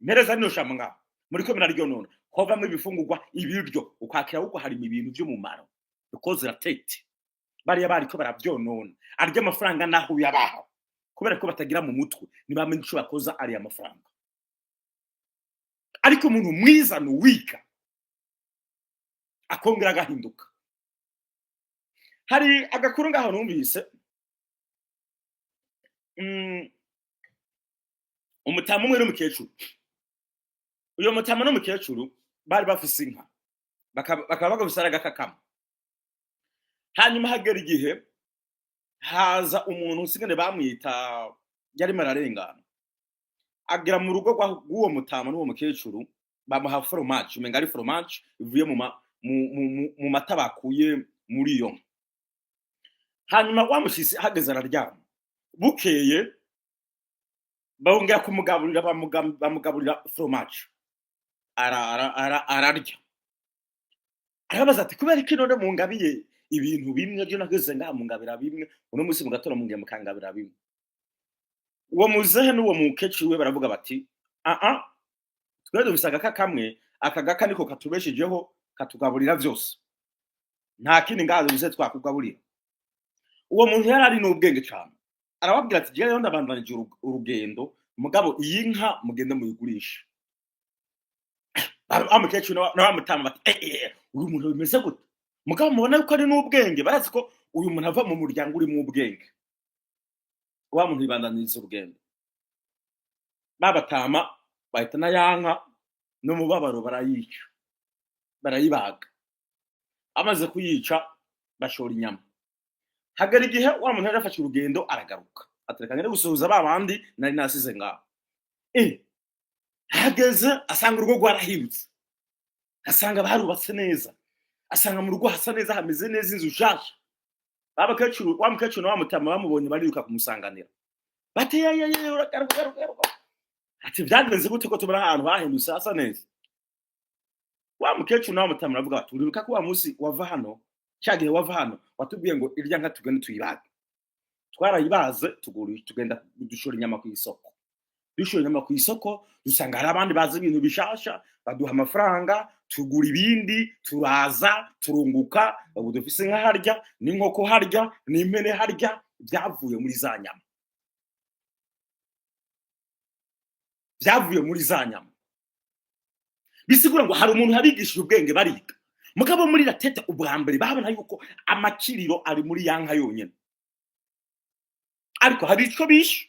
Speaker 1: mpereza rino shamba ngaho muriko muraryonona, hovamwo ibifungurwa, ibiryo. Ukakira ahubwo harimo ibintu vy'umumaro, because la tête bariya bariko baravyonona, arya amafaranga naho uyabaha, kubera ko batagira mu mutwe, ntibamenye ico bakoza ariya mafaranga. Ariko umuntu mwiza ni uwiga akongera agahinduka. Hari agakuru ngaho numvise. Umutama umwe n'umukecuru. Uyo mutama n'umukecuru bari bafise inka, bakaba bagafise agaka kamwe. Hanyuma hagera igihe haza umuntu usigane bamwita yarimo ararengana, agera mu rugo rw'uwo mutama n'uwo mukecuru, bamuha fromage, umenga ari fromage ivuye mu mata bakuye muri iyo nka. Hanyuma wa mushitsi hageze araryama. Bukeye bongera kumugaburira, bamugaburira fromage, ararya. Arabaza ati: "Kubera iki none mungabiye ibintu bimwe? Byo nageze ngaha mungabira bimwe, uno munsi mugatora mungiye mukangabira bimwe." Uwo muzehe n'uwo mukecuru we baravuga bati: "Aa, twe dufise agaka kamwe, aka gaka niko katubeshejeho, katugaburira vyose, nta kindi ngaha dufise twakugaburira." Uwo muntu yari ari n'ubwenge cane, arababwira ati: "Jewe rero ndabandanije urugendo, mugabo iyi nka mugende muyigurishe." Wa mukecuru na wa mutama bati: "Eh, eh, uyu muntu bimeze gute?" Mugabo mubona yuko ari n'ubwenge, barazi ko uyu muntu ava mu muryango urimo ubwenge. Wa muntu yibandaniriza urugendo, babatama bahita na ya nka n'umubabaro barayica, barayibaga. Amaze kuyica bashora inyama. Hagera igihe wa muntu yari yafashe urugendo aragaruka, atereka ngende gusuhuza ba bandi nari nasize ngaho. Hageze asanga urugo rwarahindutse, asanga barubatse neza, asanga mu rugo hasa neza, hameze neza, inzu nshasha. Ba bakecuru, wa mukecuru na wa mutama bamubonye bariruka kumusanganira, bati: "Ye ye ye, uragaruka, garuka, garuka!" Ati: "Vyagenze gute ko tubona ahantu hahindutse hasa neza?" Wa mukecuru na wa mutama baravuga bati: "Uribuka ko wa munsi wava hano, cya gihe wava hano, watubwiye ngo irya nka tugende tuyibage? Twarayibaze, tugura, tugenda dushora inyama ku isoko. Dushora inyama ku isoko, dusanga hari abandi bazi ibintu bishasha, baduha amafaranga, tugura ibindi, turaza turunguka. Ubu dufise inka harya, n'inkoko harya, n'impene harya, byavuye muri za nyama, byavuye muri za nyama." Bisigura ngo hari umuntu yabigishije ubwenge, bariga. Mugabo muri la tête, ubwa mbere babona yuko amakiriro ari muri ya nka yonyene, ariko hari ico bishe,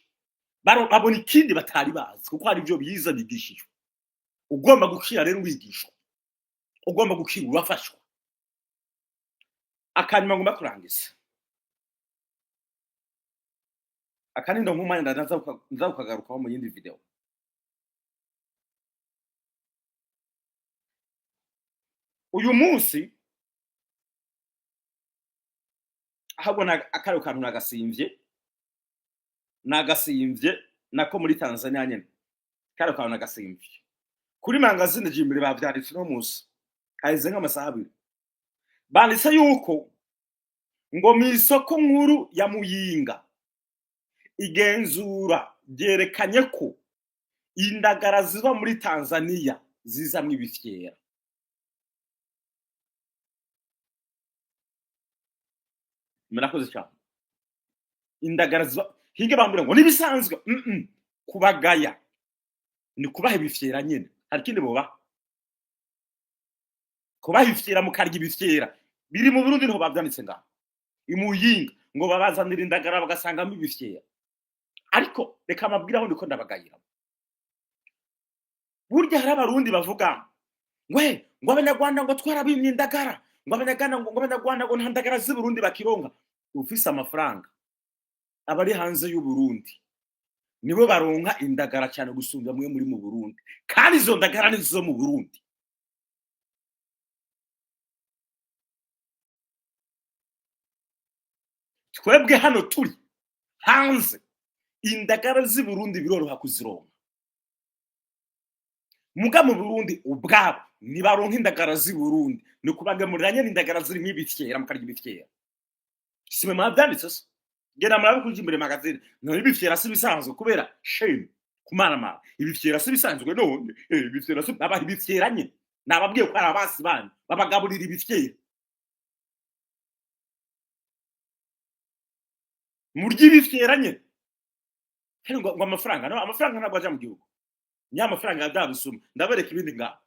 Speaker 1: babona ikindi batari bazi, kuko hari ibyo biza bigishijwe. Ugomba gukira rero wigishwa, ugomba gukira urafashwa. Akanyuma ngomba kurangiza, akandi ndo nk'umwanya ndaza kukagarukaho mu yindi video. Uyu munsi ahubwo akari kantu nagasimvye nako muri Tanzania nyene, kari kantu nagasimvye kuri magazine Jimbere, bavyanditse no munsi haheze nk'amasaha 2, banditse yuko ngo mw'isoko nkuru ya Muyinga igenzura ryerekanye ko indagara ziva muri Tanzania zizamwo ibifyera. Murakoze cyane. Indagara ziva hinge bambwira ngo nibisanzwe, kubagaya ni kubaha ibifyera nyene, hari ikindi boba kubaha ibifyera, mukarya ibifyera biri mu Burundi, niho bavyanditse ngaho imuyinga ngo babazanira indagara bagasangamo ibifyera. Ariko reka mabwira aho ndiko ndabagayira. Burya hari abarundi bavuga ngwe ngo abanyarwanda ngo twarabimye indagara, ngo abanyarwanda ngo abanyarwanda ngo nta ndagara z'i Burundi bakironka. Ufise amafaranga abari hanze y'u Burundi nibo baronka indagara cyane gusumbya mwe muri mu Burundi, kandi izo ndagara ni zo mu Burundi. Twebwe hano turi hanze indagara z'i Burundi biroroha kuzironka, muga mu Burundi ubwabo nibaronka indagara z'i Burundi, ni kubagemurira nyene indagara zirimo ibifyera, mukarya ibifyera. Simwe mwavyanditse se? Genda murabe kuri Jimbere magazine. None ibifyera si bisanzwe kubera shame kumaramara, ibifyera si bisanzwe none ibifyera si abaha ibifyera nyene, nababwiye ko ari abasi banyu babagaburira ibifyera, murya ibifyera nyene. Kandi ngo amafaranga, no amafaranga ntabwo aja mu gihugu, ni amafaranga ya bisuma. Ndabereka ibindi ngaho.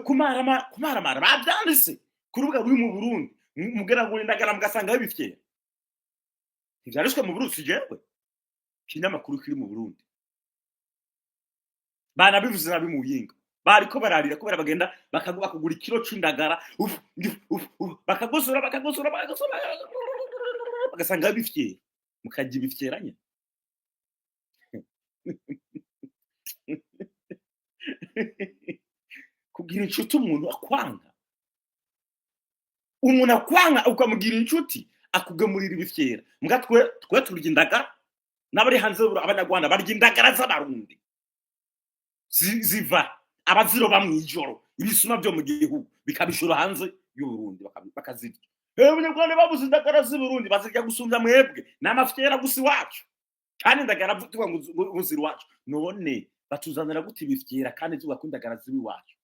Speaker 1: Kumaramara bavyanditse ku rubuga ruri mu Burundi, mugeragura indagara mugasanga ibifyera. Ntivyanditswe mu Burundi, si jewe, ikinyamakuru kiri mu Burundi banabivuze nabi mu Muyinga, bariko bararira kubera bagenda bakagura ikiro c'indagara, bakagosora bakagosora bakagosora bagasanga bifyera, mukarya ibifyera nyene. Kugira inshuti umuntu akwanga, umuntu akwanga ukamugira inshuti akugemurira ibifyera. Mbwa twe turya indagara, n'abari hanze abanyarwanda barya indagara z'abarundi ziva abaziroba mw'ijoro, ibisuma byo mu gihugu bikabishora hanze y'u Burundi bakazirya. Abanyarwanda babuze indagara z'i Burundi bazirya gusumbya mwebwe, ni amafyera gusa iwacu, kandi indagara tuvuga ngo ziri iwacu. None batuzanira gute ibifyera kandi tuvuga ko indagara ziba iwacu?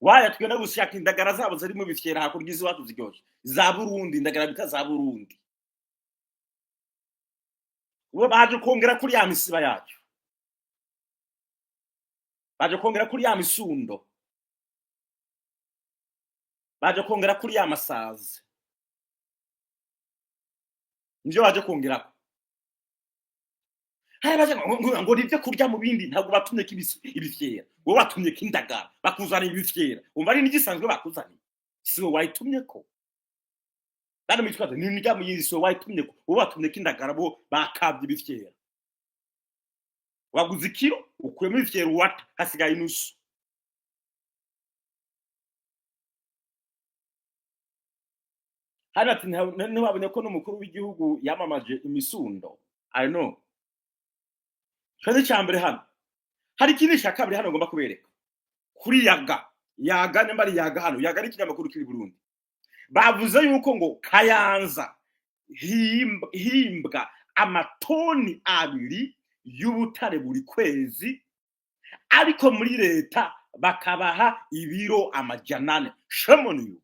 Speaker 1: Waya tugenda gushaka indagara zabo zirimo ibifyera hakurya iwacu ziryoshe za Burundi, indagara bita za Burundi. Bo baje kongera kuri ya misiba yacu, baje kongera kuri ya misundo, baje kongera kuri ya masazi, nivyo baje kongerako. Hari baje ngo nivyo kurya mu bindi, ntabwo batumye ko ibifyera, wowe watumye ko indagara, bakuzanira ibifyera, umva ari n'igisanzwe bakuzaniye, si wowe wayitumye ko. Bari mu twatsi ni ndya mu yindi, si wowe wayitumye ko, wowe watumye ko indagara, bo bakavye ibifyera. Waguze ikiro ukuyemo ibifyera uwata, hasigaye inusu. Hano ati ntiwabonye ko n'umukuru w'igihugu yamamaje imisundo. I know. Ikibazo cya mbere hano, hari ikindi cya kabiri hano ngomba kubereka kuri Yaga. Yaga nimba ari Yaga hano, Yaga ari ikinyamakuru kiri Burundi. Bavuze yuko ngo Kayanza himbwa amatoni 2 y'ubutare buri kwezi, ariko muri leta bakabaha ibiro 400. Shame on you.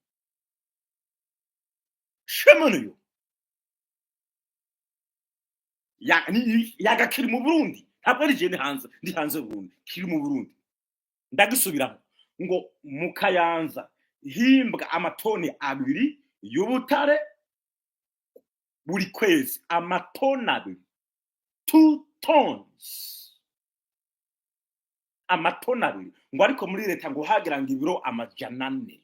Speaker 1: Shame on you. Yaga kiri mu Burundi, ntabwo ari je hanze, ndi hanze Burundi, kiri mu Burundi. Ndagisubiramo ngo mu Kayanza himbwa amatoni 2 y'ubutare buri kwezi, amatoni 2, 2 tons. Amatoni 2 ngo, ariko muri leta ngo hagira ngo ibiro 400.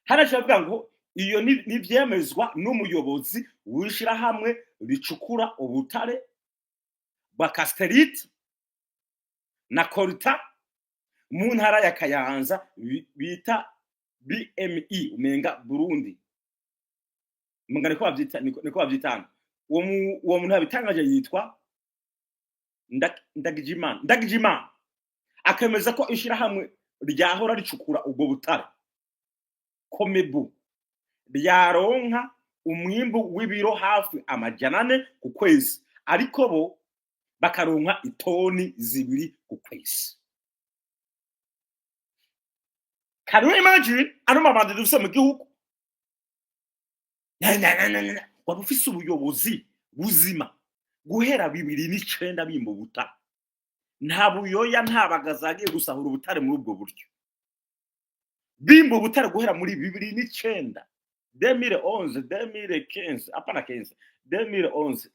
Speaker 1: Hano avuga ngo iyo ni ivyemezwa n'umuyobozi w'ishirahamwe ricukura ubutare bwa cassitérite na coltan mu ntara ya Kayanza bita BME, umenga Burundi, umenga niko bavyita, niko bavyita hano. Uwo muntu yabitangaje yitwa Ndagijimana. Ndagijimana akemeza ko ishirahamwe ryahora ricukura ubwo butare, Komebu, ryaronka umwimbu w'ibiro hafi 400 ku kwezi, ariko bo bakaronka itoni 2 ku kwezi. Can you imagine ano mabandi dufise mu gihugu? Na, na, na, na, na. Waba ufise ubuyobozi buzima guhera 2009 bimba ubutare, nta Buyoya, nta Bagaza yagiye gusahura ubutare muri ubwo buryo. Bimba ubutare guhera muri 2009, 2011, 2015, apana 15, 2011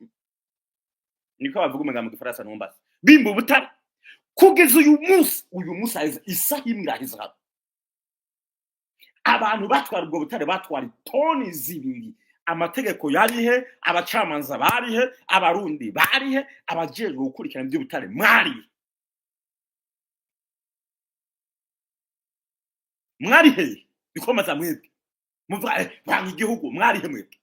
Speaker 1: niko bavuga umenga mu Gifaransa, ntumbaze. Bimba ubutare kugeza uyu munsi. Uyu munsi haheze isaha imwe iraheze hano. Abantu batwara ubwo butare batwara itoni 2. Amategeko yarihe? Abacamanza barihe? Abarundi barihe? Abajejwe gukurikirana iby'ubutare mwarihe? Mwarihe? Bikomaza mwebwe muvuga banga igihugu, mwarihe mwebwe?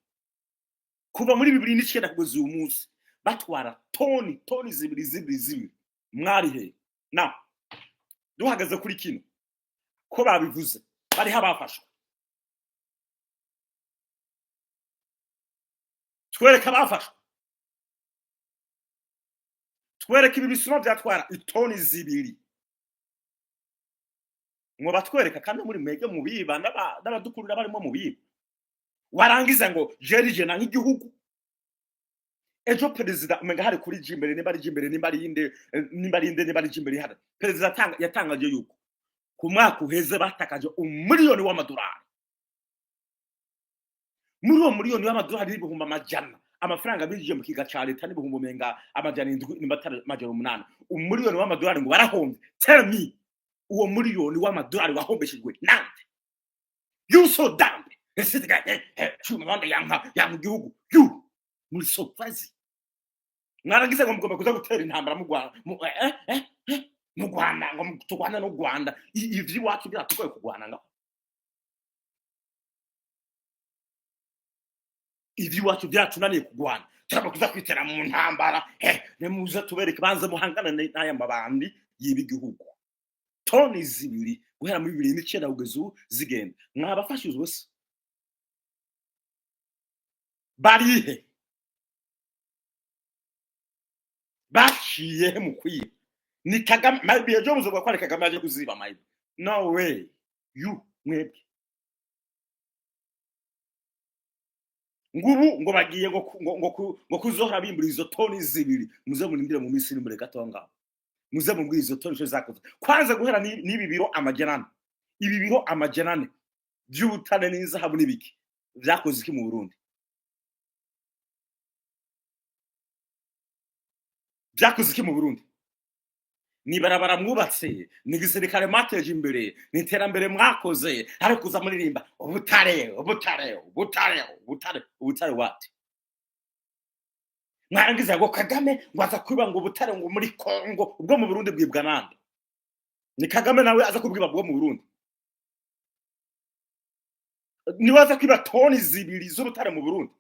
Speaker 1: Kuva muri 2009 kugeza uyu munsi batwara toni 2, 2, 2, mwarihe? Na duhagaze kuri kino ko babivuze, bariho abafashwe, twereke abafashwe, twereke ibi bisuma byatwara itoni 2, ngo batwereka. Kandi muri mwege mubiba n'abadukurira barimo mubiba, warangiza ngo jerije na nk'igihugu. Ejo perezida umenga hari kuri Jimbere, nimba ari Jimbere, nimba ari inde, nimba ari inde, nimba ari Jimbere, hari perezida yatangaje yuko ku mwaka uheze batakaje 1 miliyoni w'amadolari. Muri uwo miliyoni w'amadolari n'ibihumbi amajana, amafaranga binjiye mu kiga ca leta n'ibihumbi umenga 700, nimba atari 800. 1 miliyoni w'amadolari ngo barahombye. Tell me, uwo miliyoni w'amadolari wahombeshejwe nande? You so dumb. Ese cuma bande yanka yanka igihugu, you muri so crazy. Mwarangiza ngo mugomba kuza gutera intambara mu Rwanda, mu Rwanda, ngo turwane n'u Rwanda. Ivy'iwacu biratugoye kurwana ngaho. Ivy'iwacu byatunaniye kurwana, turaba kuza kwitera mu ntambara. Nimuze tubereke, banze muhangane n'aya mabandi yiba igihugu. Toni 2 guhera muri 2009 kugeza ubu zigenda, mwabafashije se? Barihe? Baciye he mu kwiba? Ni Kagame maybe ejo muzovuga ko ari Kagame yaje kuziba. Maybe no way, you mwebwe ngubu ngo bagiye ngo kuzohora bimbura izo toni 2. Muze murindire mu minsi iri imbere gato ngaho, muze mubwire izo toni ico zakoze. Kwanza guhera n'ibi biro 400, ibi biro 400 by'ubutare n'inzahabu n'ibiki vyakoze iki mu Burundi? Vyakoze iki mu Burundi? Ni barabara mwubatse, ni gisirikare mwateje imbere, ni iterambere mwakoze? Ariko kuza muririmba ubutare, ubutare, ubutare, ubutare, ubutare, what? Mwarangiza ngo Kagame ngo aza kwiba ngo ubutare ngo muri Kongo. Ubwo mu Burundi bwibwa nande? Ni Kagame nawe aza kubwiba bwo mu Burundi? Niwe aza kwiba toni 2 z'ubutare mu Burundi,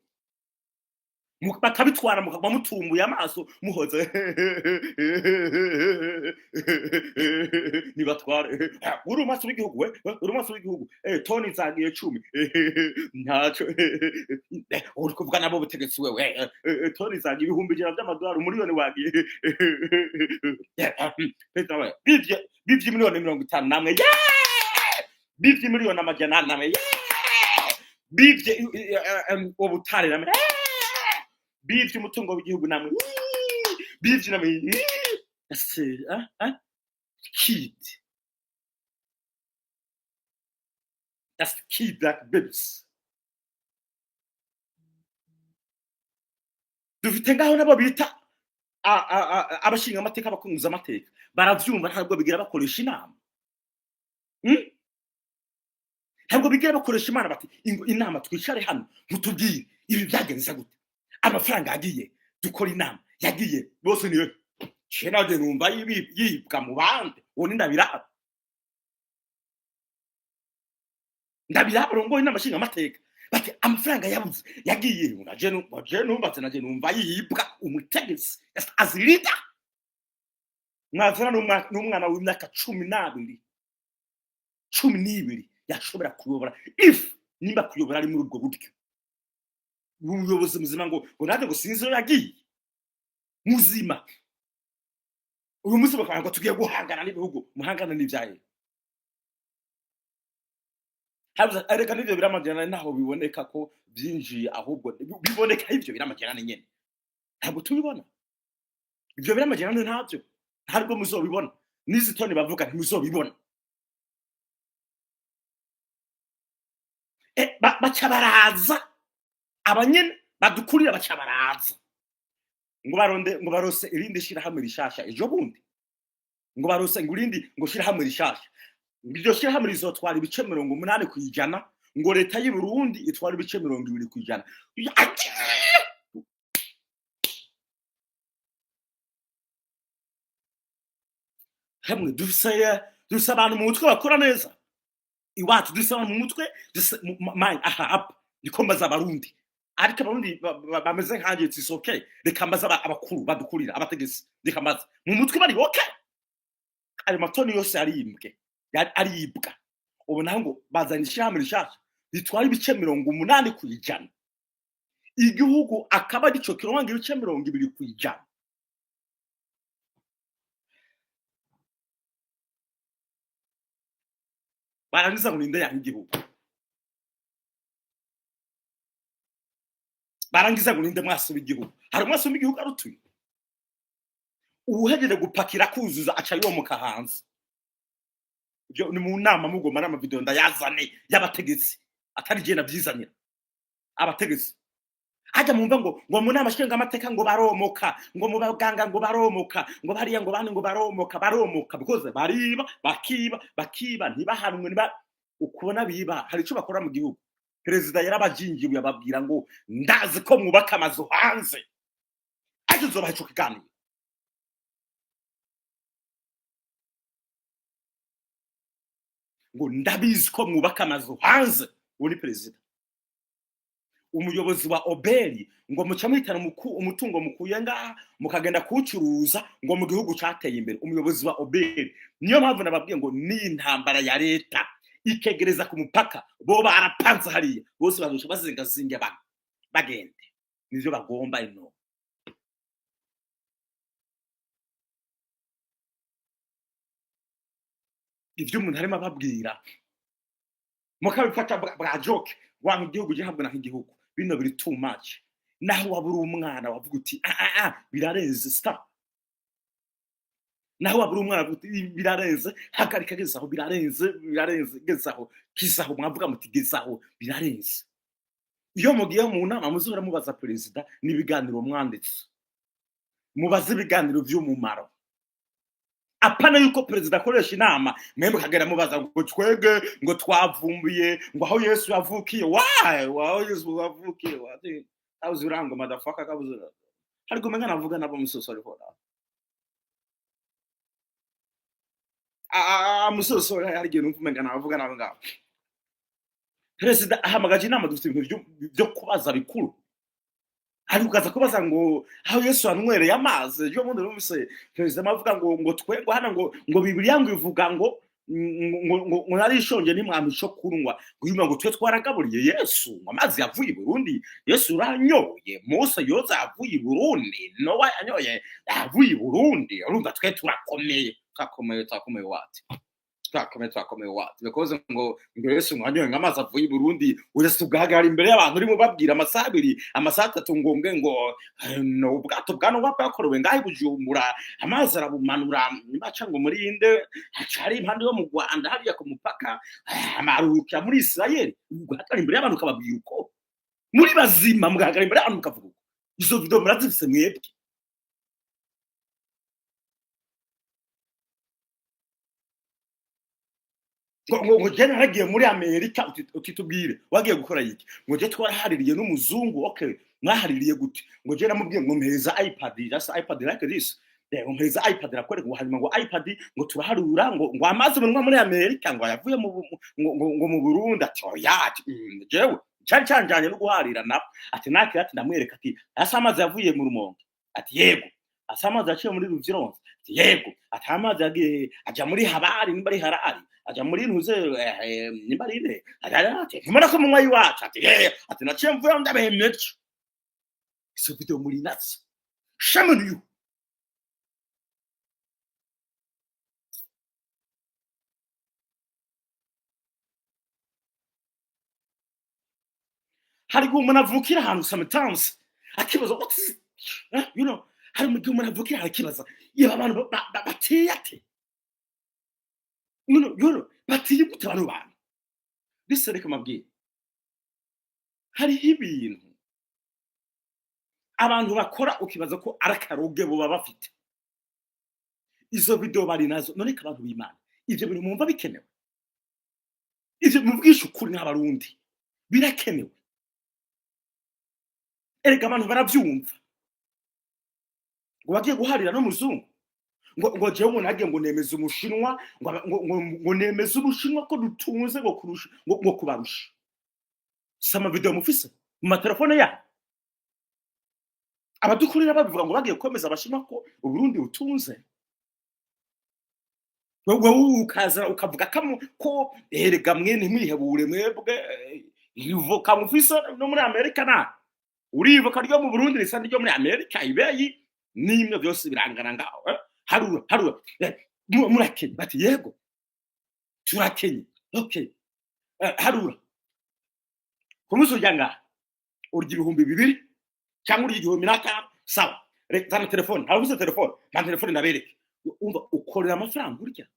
Speaker 1: bakabitwara, mukagwa mutumbuye amaso muhoze nibatware. Uri umunsi w'igihugu, we uri umunsi w'igihugu, toni zagiye 10, ntaco uri kuvuga nabo butegetsi wewe. Toni zagiye 100,000 by'amadolari, 1 miliyoni wagiye. Perezida we bivye miliyoni 50 namwe, yeah! Bivye miliyoni 400 namwe, yeah! Bivye ubutare namwe, yeah! Bivye umutungo w'igihugu namwe, bivye namwe. Ese kid, that's the key, black babies. Dufite ngaho nabo bita abashinga amateka, abakunguza amateka. Baravyumva, ntabwo bigira bakoresha inama. Ntabwo bigira bakoresha imana bati: "Inama, twicare hano mutubwire ibi byagenze gute, amafaranga yagiye, dukora inama yagiye bose." Niyo je numva yibwa mu bandi. Uwo ni Ndabiraba, Ndabiraba rongoye inama nshingamateka, bati amafaranga yabuze yagiye. Naje numbatse, naje numva yibwa. Umutegetsi as leader mwazana n'umwana w'imyaka 12, 12 yashobora kuyobora, if nimba kuyobora ari muri ubwo buryo. Umuyobozi muzima ngo nanjye ngo sinzi iyo yagiye muzima. Uyu munsi bakavuga ngo tugiye guhangana n'ibihugu, muhangana n'ibyaye. Erega n'ivyo biramajana ntaho biboneka ko byinjiye, ahubwo biboneka ivyo biramajana nyene ntabwo tubibona. Ivyo biramajana ntabyo, ntabwo muzobibona. N'izi toni bavuga ntimuzobibona. Baca baraza abanyene badukurira, baca baraza ngo baronde, ngo barose irindi shirahamwe rishasha ejo bundi, ngo barose ngo irindi ngo shirahamwe rishasha. Iryo shirahamwe rizotwara ibice 80%, ngo leta y'u Burundi itwara ibice 20%. Hamwe dufise abantu mu mutwe bakora neza iwacu, dufise abantu mu mutwe mind aha apa. Niko mbaza Abarundi, ariko Abarundi bameze nkanjye, it's okay. Reka mbaza abakuru badukurira, abategetsi, reka mbaza mu mutwe bari okay. Ayo matoni yose arimbwe, aribwa. Ubu naho ngo bazanye ishyirahamwe rishasha ritwara ibice 80%, igihugu akaba arico kironka ibice 20%. Barangiza ngo ninde yanga igihugu? Barangiza ngo ninde mwasi w'igihugu? Hari umwasi w'igihugu arutuye uwuhejeje gupakira kuzuza aca yomoka hanze. Ibyo ni mu nama mugomba n'amavideo ndayazane y'abategetsi, atari je navyizanira. Abategetsi hajya mumva ngo mu nama nshingamateka ngo baromoka, ngo mu baganga ngo baromoka, ngo bariya ngo bandi ngo baromoka, baromoka because bariba, bakiba, bakiba, ntibahanwe. Niba ukubona biba, hari ico bakora mu gihugu? Perezida yarabajinjiye, ababwira ngo ndazi ko mwubaka amazu hanze, ariko nzobaha ico kiganiro. Ngo ndabizi ko mwubaka amazu hanze. Uwo ni perezida, umuyobozi wa OBR, ngo muca muhitana umutungo mukuye ngaha mukagenda kuwucuruza ngo mu gihugu cateye imbere. Umuyobozi wa OBR. Niyo mpamvu nababwiye ngo ni intambara ya leta ikegereza ku mupaka, bo barapanze hariya bose bazoca bazingazinga abantu bagende, nivyo bagomba ino. Ivyo umuntu arimo ababwira mukabifata bwa joke. Wanga igihugu, je ntabwo nanga igihugu. Bino biri too much. Naho waba uri umwana wavuga uti: "Ah ah ah, birarenze, stop." Naho waba uri umwana wavuga uti: "Birarenze, hagarika, gezaho, birarenze, birarenze, gezaho, kizaho." Mwavuga muti: "Gezaho, birarenze." Iyo mugiye mu nama muzora mubaza perezida n'ibiganiro mwanditse, mubaze ibiganiro vy'umumaro, apana yuko perezida akoresha inama mwembe kagera mubaza ngo twege ngo twavumbuye ngo aho Yesu yavukiye. Why? Aho Yesu yavukiye? Wati kabuze urango motherfucker, kabuze. Ariko umenga navuga nabo musoso ariko ah musoso, hari igihe numva umenga navuga nabo ngaho. Perezida ahamagaje inama, dufite ibintu byo kubaza bikuru, ariko ukaza kubaza ngo aho Yesu yanywereye amazi. Ejo bundi numvise perezida avuga ngo twebwe hano ngo Bibiliya ngo ivuga ngo nari nshonje ntimwampa ico kunywa, ngo yumva ngo twe twaragaburiye Yesu, ngo amazi yavuye i Burundi, Yesu uranyoye, Mose yoza yavuye i Burundi, Nowa yanyoye yavuye i Burundi. Urumva twe turakomeye, turakomeye, turakomeye wati, turakomeye, turakomeye wati, because ngo Yesu ngo anyoye ngo amazi avuye i Burundi. Uretse ugahagarara imbere y'abantu urimo babwira amasaha 2, amasaha 3, ngo nge ngo no ubwato bwa Nowa bwakorewe ngaho i Bujumbura, amazi arabumanura baca ngo muri inde, haca hari impande yo mu Rwanda hariya ku mupaka, amaruhukira muri Isirayeli. Ugahagarara imbere y'abantu ukababwira uko muri bazima, mugahagarara imbere y'abantu mukavuga uko. Izo video murazifise mwebwe? Ngo je naragiye muri Amerika. Utitubwire wagiye gukora iki? Ngo je twarahaririye n'umuzungu. Okay, mwahaririye gute? Ngo je namubwiye ngo mpereza iPad, just iPad like this. Ngo mpereza iPad rakwereka. Ngo hanyuma ngo iPad, ngo turaharura ngo amazi munwa muri Amerika ngo yavuye mu ngo mu Burundi. Ati oya, ati jewe cari canjanye no guharira nabo. Ati nakira, ati ndamwereka, ati asa amazi yavuye mu Rumonge? Ati yego. Asa amazi yaciye muri Ruvyironza? Ati yego. Ati amazi yagiye aja muri Habari, nimba ari Harari, aja muri ntuze, nimba ari ine. Ati ntimubona ko munywa iwacu? Ati ye, ati naciye mvuye ndabemyeje. Izo video muri nazo, shame on you. Hari igihe umuntu avukira ahantu, sometimes akibaza what is, hari igihe umuntu avukira ahantu akibaza iyo abantu bateye ate, bateye gute bano bantu. Listen, reka mabwire, hariho ibintu abantu bakora ukibaza ko ari akaroge boba bafite. Izo video bari nazo. None ko abantu b'Imana, ivyo bintu mwumva bikenewe? Ivyo mubwisha ukuri nk'Abarundi, birakenewe? Erega abantu baravyumva ngo bagiye guharira n'umuzungu, ngo jewe ngo nagiye ngo nemeza Umushinwa, ngo nemeza Ubushinwa ko dutunze ngo kurusha, ngo kubarusha. Si ama video mufise mu matelefone yabo? Abadukurira babivuga ngo bagiye kwemeza Abashinwa ko Uburundi butunze. Wowe ukaza ukavuga ko erega mwe ntimwihebure mwebwe, ivoka mufise no muri Amerika na urivoka ryo mu Burundi risa n'iryo muri Amerika, ibeyi n'imwe byose birangana ngaho. Harura, harura, murakenye? Bati yego, turakenye. Okay, harura ku munsi urya ngaha, urya 2000 cyangwa urya 1500? Sawa, zana telefone. Ntawe ufise telefone? Nta telefone, ndabereke. Umva, ukorera amafaranga urya,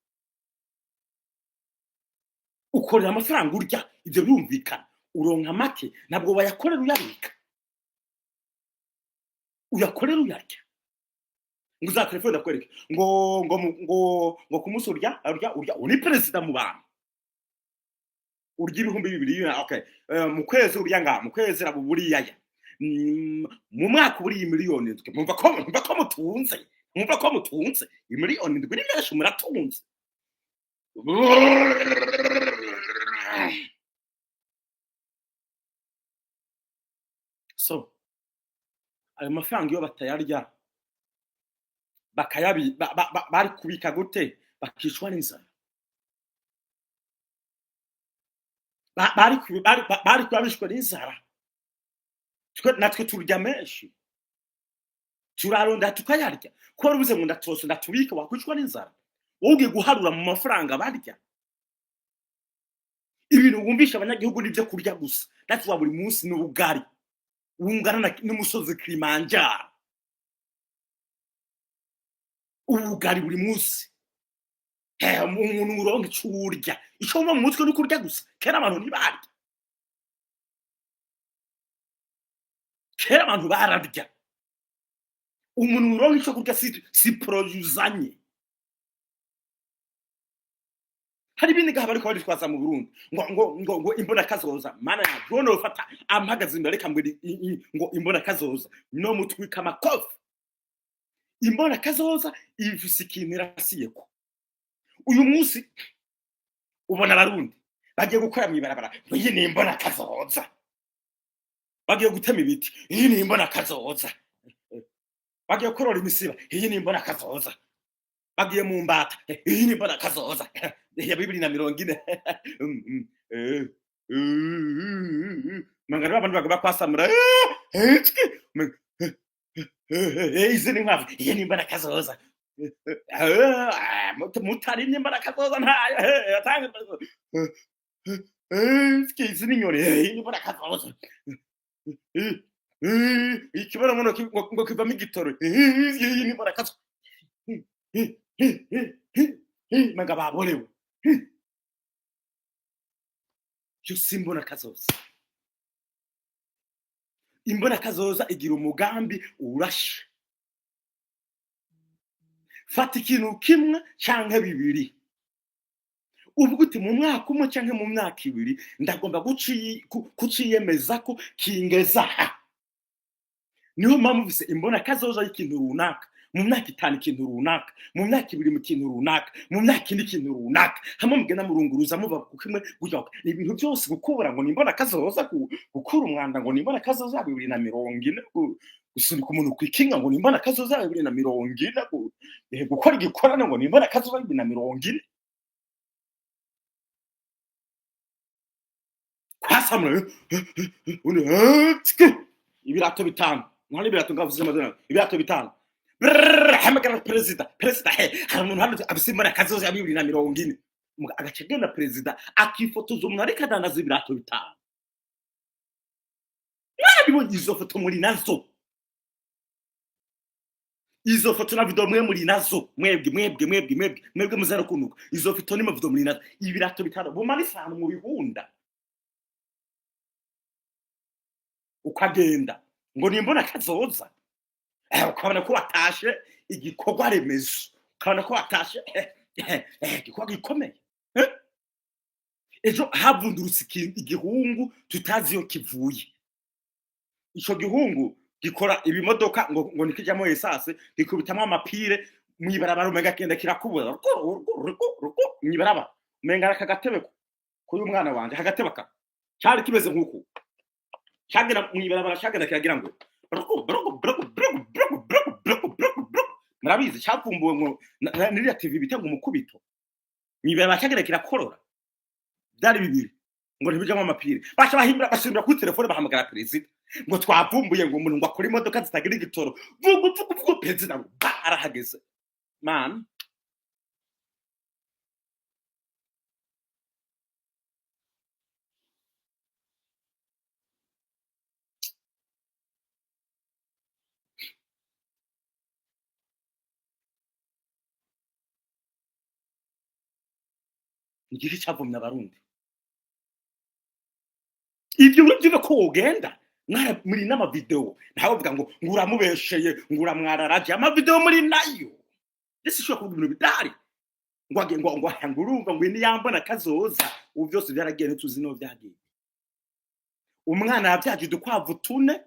Speaker 1: ukorera amafaranga urya, ibyo birumvikana. Uronka make, ntabwo bayakorera uyabika, uyakorera uyarya. Ngo za telefone ndakwereke, ngo ku munsi urya uri perezida mu bantu, urya 2000. Okay, mu kwezi urya ngaha, mu kwezi rabo buriyaya, mu mwaka buriya 7 miliyoni. Mwumva ko mutunze, mwumva ko mutunze. 7 miliyoni ni menshi, muratunze. So ayo mafaranga iyo batayarya bakayabi bari kubika gute? Bakicwa n'inzara. Bari kuba bishwe n'inzara. Twe natwe turya menshi, turaronda tukayarya. Ko wari uvuze ngo ndatose ndatubika, wakwicwa n'inzara. Wowe ugiye guharura mu mafaranga barya, ibintu wumvisha abanyagihugu n'ibyo kurya gusa. That's why buri munsi n'ubugari wungana n'umusozi Kilimanjaro, ubugari buri munsi. Umuntu uronka ico urya, ico wumva mu mutwe ni kurya gusa. Kera abantu ntibarya, kera abantu bararya. Umuntu uronka ico kurya si projet uzanye. Hari ibindi ngaha bariko baritwaza mu Burundi ngo imbona kazoza. Mana yacu, none ufata ampagaze imbere reka mbwira ngo imbona kazoza no mutwika amakofi. Imbona kazoza ifise ikintu irasiyeko. Uyu munsi ubona Abarundi bagiye gukora mw'ibarabara, ngo iyi ni imbona kazoza. Bagiye gutema ibiti, iyi ni imbona kazoza. Bagiye korora imisiba, iyi ni imbona kazoza. Bagiye mu mbata, iyi ni imbona kazoza ya 2040. Mangana abantu bagomba kwasamura, izi ni inkwavu, iyi ni imbona kazoza. Mutarimye imbona kazoza ntayo atanga. Izi ni inyoni, iyi ni imbona kazoza. Ikibonobono ngo kivamo igitoro, iyi ni imbona kazoza. Manga baborewe yo si imbona kazoza. Imbona kazoza igira umugambi urashe. Fata ikintu kimwe canke bibiri. Uvuga uti mu mwaka umwe canke mu myaka 2 ndagomba kuciyemeza ko kingeza aha. Niyo mpamvu ufise imbona kazoza y'ikintu runaka mu myaka 5, ikintu runaka mu myaka 2, mu kintu runaka mu myaka 4, ikintu runaka, hamwe mugenda murunguruza muva ku kimwe gujya ibintu byose. Gukubura ngo nimbona kazoza, gukura umwanda ngo nimbona kazoza 2040, gusunika umuntu kwikinga ngo nimbona kazoza 2040, gukora igikorano ngo nimbona kazoza 2040, kwasamura ibirato 5, nta n'ibirato ngavuze amazina, ibirato 5. Brrr, hamagara perezida, perezida, he hari umuntu hano afise imbona kazoza ya 2040. Agaca agenda perezida akifotoza umuntu ariko adandaza ibirato 5. Mwarabibonye izo foto, muri nazo izo foto na video, mwe muri nazo, mwebwe mwebwe mwebwe mwebwe mwebwe muzara kunuka izo foto ni mavideo muri nazo. Ibirato 5 bumanitse ahantu mu bihunda, ukagenda ngo nimbona kazoza. Ukabona ko watashe igikorwa remezo, ukabona ko watashe igikorwa gikomeye. Ejo havundurutse igihungu tutazi iyo kivuye. Ico gihungu gikora ibimodoka ngo nikijamo esase, gikubitamo amapire mwibarabara, umenga kenda kirakubura mwibarabara, umenga aka gatebe kuri umwana wanje, agatebe ka cari kimeze nkuku cagera mwibarabara, cagenda kiragira ngo murabizi, cavumbuwe ngo niriya TV bita ngo umukubito mwibarabara, cagenda kirakorora. Byari bibiri ngo ntibijamo amapire, baca bahimbira basimbira kuri telefone, bahamagara perezida ngo twavumbuye ngo umuntu ngo akore imodoka zitagira igitoro, vugu vugu vugu. Perezida ngo ba arahageze man. Igiki cavumye abarundi? Ivyo uravyumva ko wogenda muri n'amavideo, ntawe uvuga ngo nguramubesheye, nguramwararaje amavideo muri nayo. Ese ushobora kuvuga ibintu bidahari ngo ngo ngo ngo urumva ngo niyambona kazoza? Ubu byose byaragiye, ntituzi no byagiye. Umwana yabyaje udukwavu 4,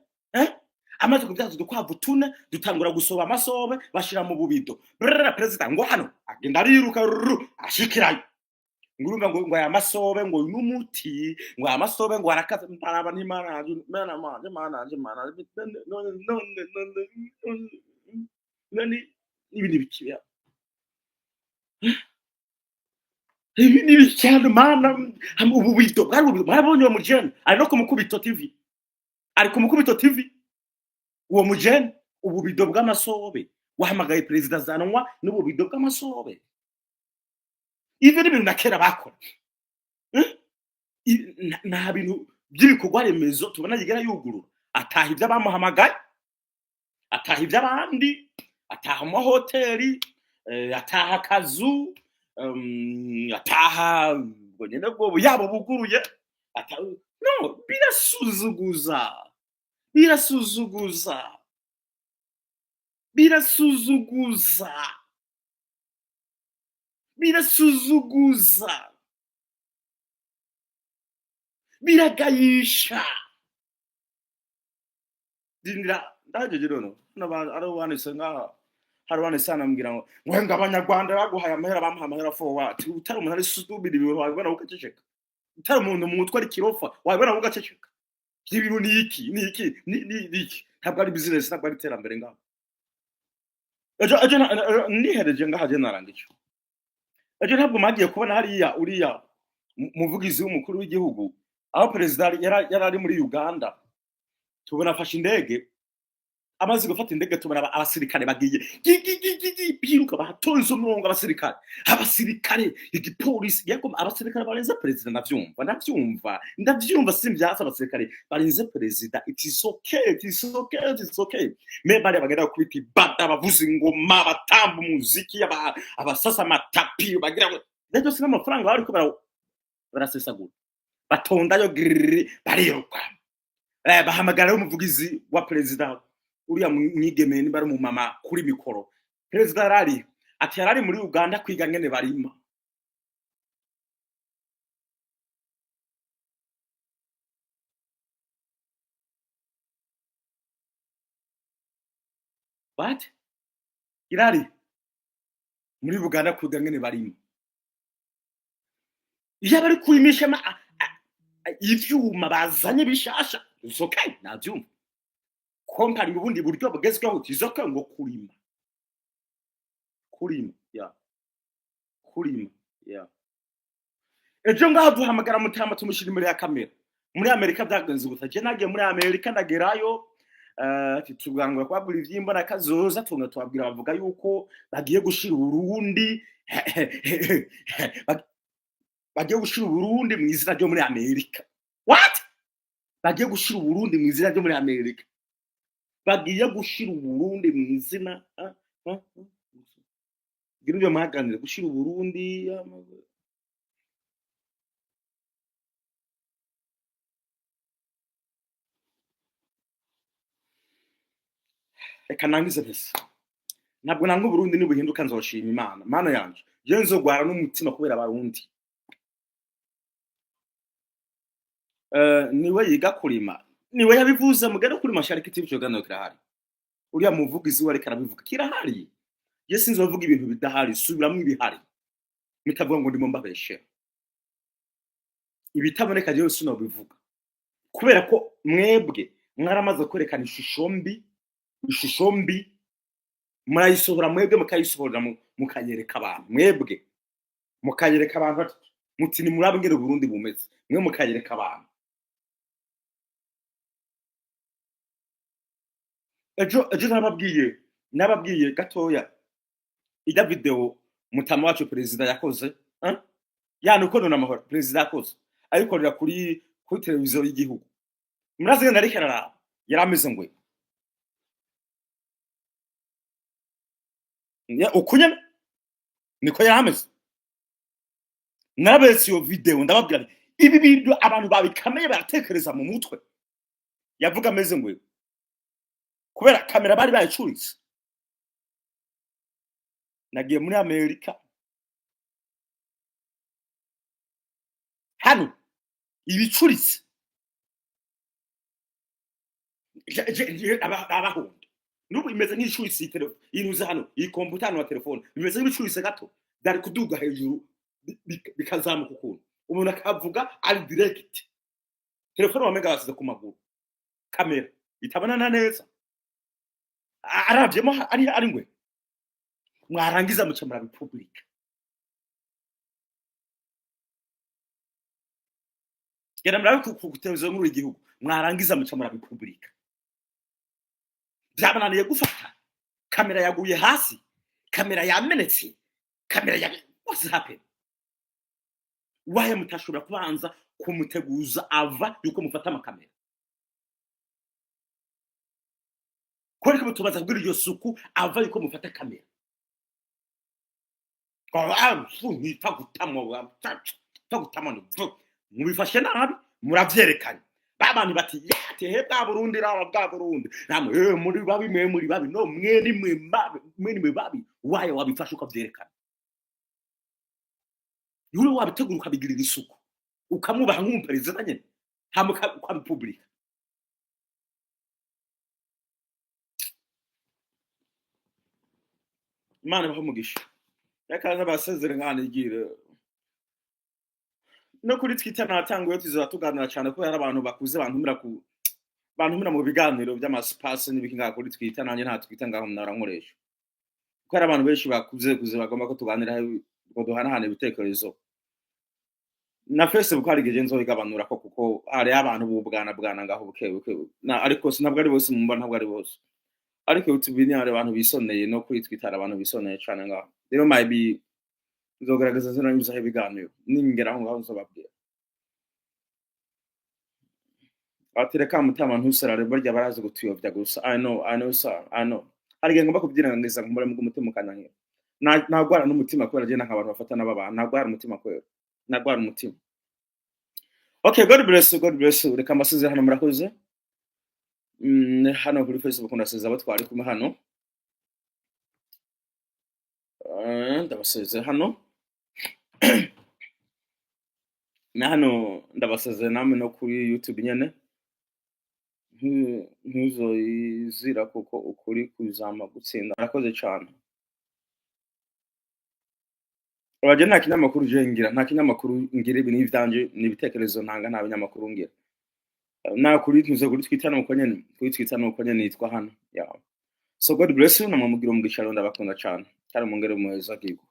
Speaker 1: amaze kubyaza udukwavu 4 dutangura gusoba amasobe, bashira mu bubido. Brrr, perezida ngo hano agenda ariruka ashikirayo ngo urumva ngo aya masobe ngo n'umuti, ngo aya masobe ngo arakaze. Mparaba n'Imana mana mana mana mana, none none none none ibindi bikiya, ibi ni ibicyano mana. Ubu bido bwari ububido mwarabonye. Uwo mujene ari no ku Mukubito TV, ari ku Mukubito TV uwo mujene. Ububido bw'amasobe wahamagaye perezida zanwa n'ububido bw'amasobe. Ivyo ni ibintu na kera bakora. Nta bintu by'ibikorwa remezo tubona yigera yugurura. Ataha ibyo abamuhamagaye, ataha iby'abandi, ataha amahoteli, ataha akazu, ataha ubwo nyene bwo yabo buguruye. No birasuzuguza, birasuzuguza, birasuzuguza, birasuzuguza, biragayisha. Dindira ndajeje nono ari wanditse ngaha, hari wanditse anambwira ngo ngo abanyarwanda baguhaye amahera, bamuha amahera for what? Utari umuntu ari stupid, ibintu wabibona ugaceceka. Utari umuntu mu mutwe ari kirofa, wabibona ugaceceka. Ibintu ni iki, ni iki, ni iki? Ntabwo ari business, ntabwo ari iterambere ngaho. Ejo nihereje ngaha je narangije. Ejo ntabwo mwagiye kubona hariya uriya muvugizi w'umukuru w'igihugu, aho perezida yari ari muri Uganda, tubona afashe indege. Amaze gufata indege tubona abasirikare bagiye gi biruka, batonze umurongo, abasirikare, igipolisi, yego abasirikare barenze perezida. Ndavyumva, ndavyumva, ndavyumva, simvyasa. Abasirikare barenze perezida, it is okay, it is okay, it is okay. Me bari bagenda kubita ibada, bavuza ingoma, batamba umuziki, abasasa amatapi, bagira ngo rero byose n'amafaranga bariko barasesagura, batondayo grrrr, bariruka. Bahamagara umuvugizi wa perezida, uriya mwigeme nimba ari umumama, kuri mikoro. Perezida yarari ati yarari muri Uganda kwiga ngene barima. What? Irari muri Buganda kwiga ngene barimo, iyo bari kurimisha ivyuma bazanye bishasha, it's okay, navyumva. Comparing ubundi buryo bugezweho, it's okay. Ngo kurima, kurima ya kurima ya ejo ngaho duhamagara Mutama, tumushyira imbere ya kamera. Muri Amerika byagenze gusa. Je nagiye muri Amerika, ndagerayo, tugangura kubabwira ivy'imbona kazoza, tunga tubabwira, bavuga yuko bagiye gushira Uburundi, bagiye gushira Uburundi mu izina ryo muri Amerika. What? Bagiye gushira Uburundi mu izina ryo muri Amerika, bagiye gushira Uburundi mu izina, ah, ah, ah. Gira ibyo mwaganire, gushira Uburundi. Reka nangize mbese, ntabwo nanga Uburundi. Nibuhinduka nzoshima Imana. Mana yanje, jewe nzogwara n'umutima kubera Abarundi. Niwe yiga kurima, niwe yabivuze. Mugende kuri Mashariki TV, ico kiganiro kirahari. Uriya muvugizi we ariko arabivuga, kirahari. Je sinzovuga ibintu bidahari, subiramwo ibihari, mutavuga ngo ndimo mbabeshera. Ibitaboneka jewe sinobivuga, kubera ko mwebwe mwaramaze kwerekana ishusho mbi. Ishusho mbi murayisohora mwebwe, mukayisohorera, mukayereka abantu. Mwebwe mukayereka abantu muti nimurabe ingene Burundi bumeze. Mwe mukayereka abantu. Ejo nababwiye gatoya ijya video Mutama wacu perezida yakoze, eh? Yani uko none amahoro perezida yakoze ayikorera kuri televiziyo y'igihugu. Murazi ngene ariko araraba, yari ameze ngo uku nyene niko yari ameze. Naraberetse iyo video, ndababwira nti ibi bintu abantu babikameye baratekereza mu mutwe. Yavuga ameze ngo kubera kamera bari bayicuritse. Nagiye muri Amerika hano ibicuritse abahunda nubu imeze nk'icuritse. Iyi inuze hano, iyi computer hano na telefone bimeze nk'ibicuritse gato, byari kuduga hejuru, bikazamuka ukuntu umuntu akavuga ari direct. Telefone wamenga basize ku maguru, kamera itabonana neza. Aravyemo ari ngwe. Mwarangiza muca murabipublika. Genda murabe ku televiziyo nkuru y'igihugu. Mwarangiza muca murabipublika. Byabananiye gufata kamera, yaguye hasi, kamera yamenetse, kamera ya what's happened? Why mutashobora kubanza kumuteguza ava yuko mufata amakamera? Kubera ko mutubaza kugira iryo suku ava yuko mufata kamera. Mubifashe nabi, muravyerekanye. Babantu bati yatehe bwa Burundi, raba bwa Burundi namwe, muri babi, mwe muri babi. No mwe ni mwe babi, mwe ni mwe babi. Wayo wabifashe ukavyerekana, yuri wabitegura, ukabigirira isuku, ukamwubaha nk'umuperezida nyene, hama ukabipublika. Imana ibahe umugisha. Reka nabasezere nkanigire no kuri Twitter. Natanguye, tuzaba tuganira cyane kubera hari abantu bakuze bantumira mu biganiro by'amasipasi n'ibiki ngaha kuri Twitter. Nanjye nta Twitter ngaho narankoresha, kuko hari abantu benshi bakuze kuze bagomba ko tuganira, ngo duhanahane ibitekerezo. Na Facebook hari igihe nzobigabanura ko, kuko hariho abantu b'ubwana bwana ngaho buke buke na, ariko sinabwo ari bose mumba, ntabwo ari bose. Ariko YouTube ni hari abantu bisoneye, no kuri Twitter hari abantu bisoneye cyane ngaho. Rero maybe nzogerageza nzonanyuzaho ibiganiro, ningera aho ngaho nzobabwira. Ati reka Mutama ntusarare, burya barazi gutuyovya gusa. I know, I know sir, I know. Hari igihe ngomba kubyirengagiza, nkumbura mu umutima ukananira. Nagwara n'umutima kubera je nanka abantu bafata n'ababana. Nagwara umutima kubera nagwara umutima. Okay, God bless you, God bless you. Reka mbasize hano, murakoze. Hano kuri Facebook ndasize abo twari kumwe hano. Ndabaseze hano na hano, ndabaseze namwe no kuri YouTube nyene. Ntuzoyizira kuko ukuri kuzama gutsinda. Arakoze cane. Abaje, nta kinyamakuru je ngira, nta kinyamakuru ngira. Ibi ni ivyanje, ni ibitekerezo ntanga, nta binyamakuru ngira. Na kuri ntuze kuri Twitter nuko nyene, kuri Twitter nuko nyene nitwa hano, yeah. So God bless you, namwe mugira umugisha rero, ndabakunda cane kandi mungere muheza gigo.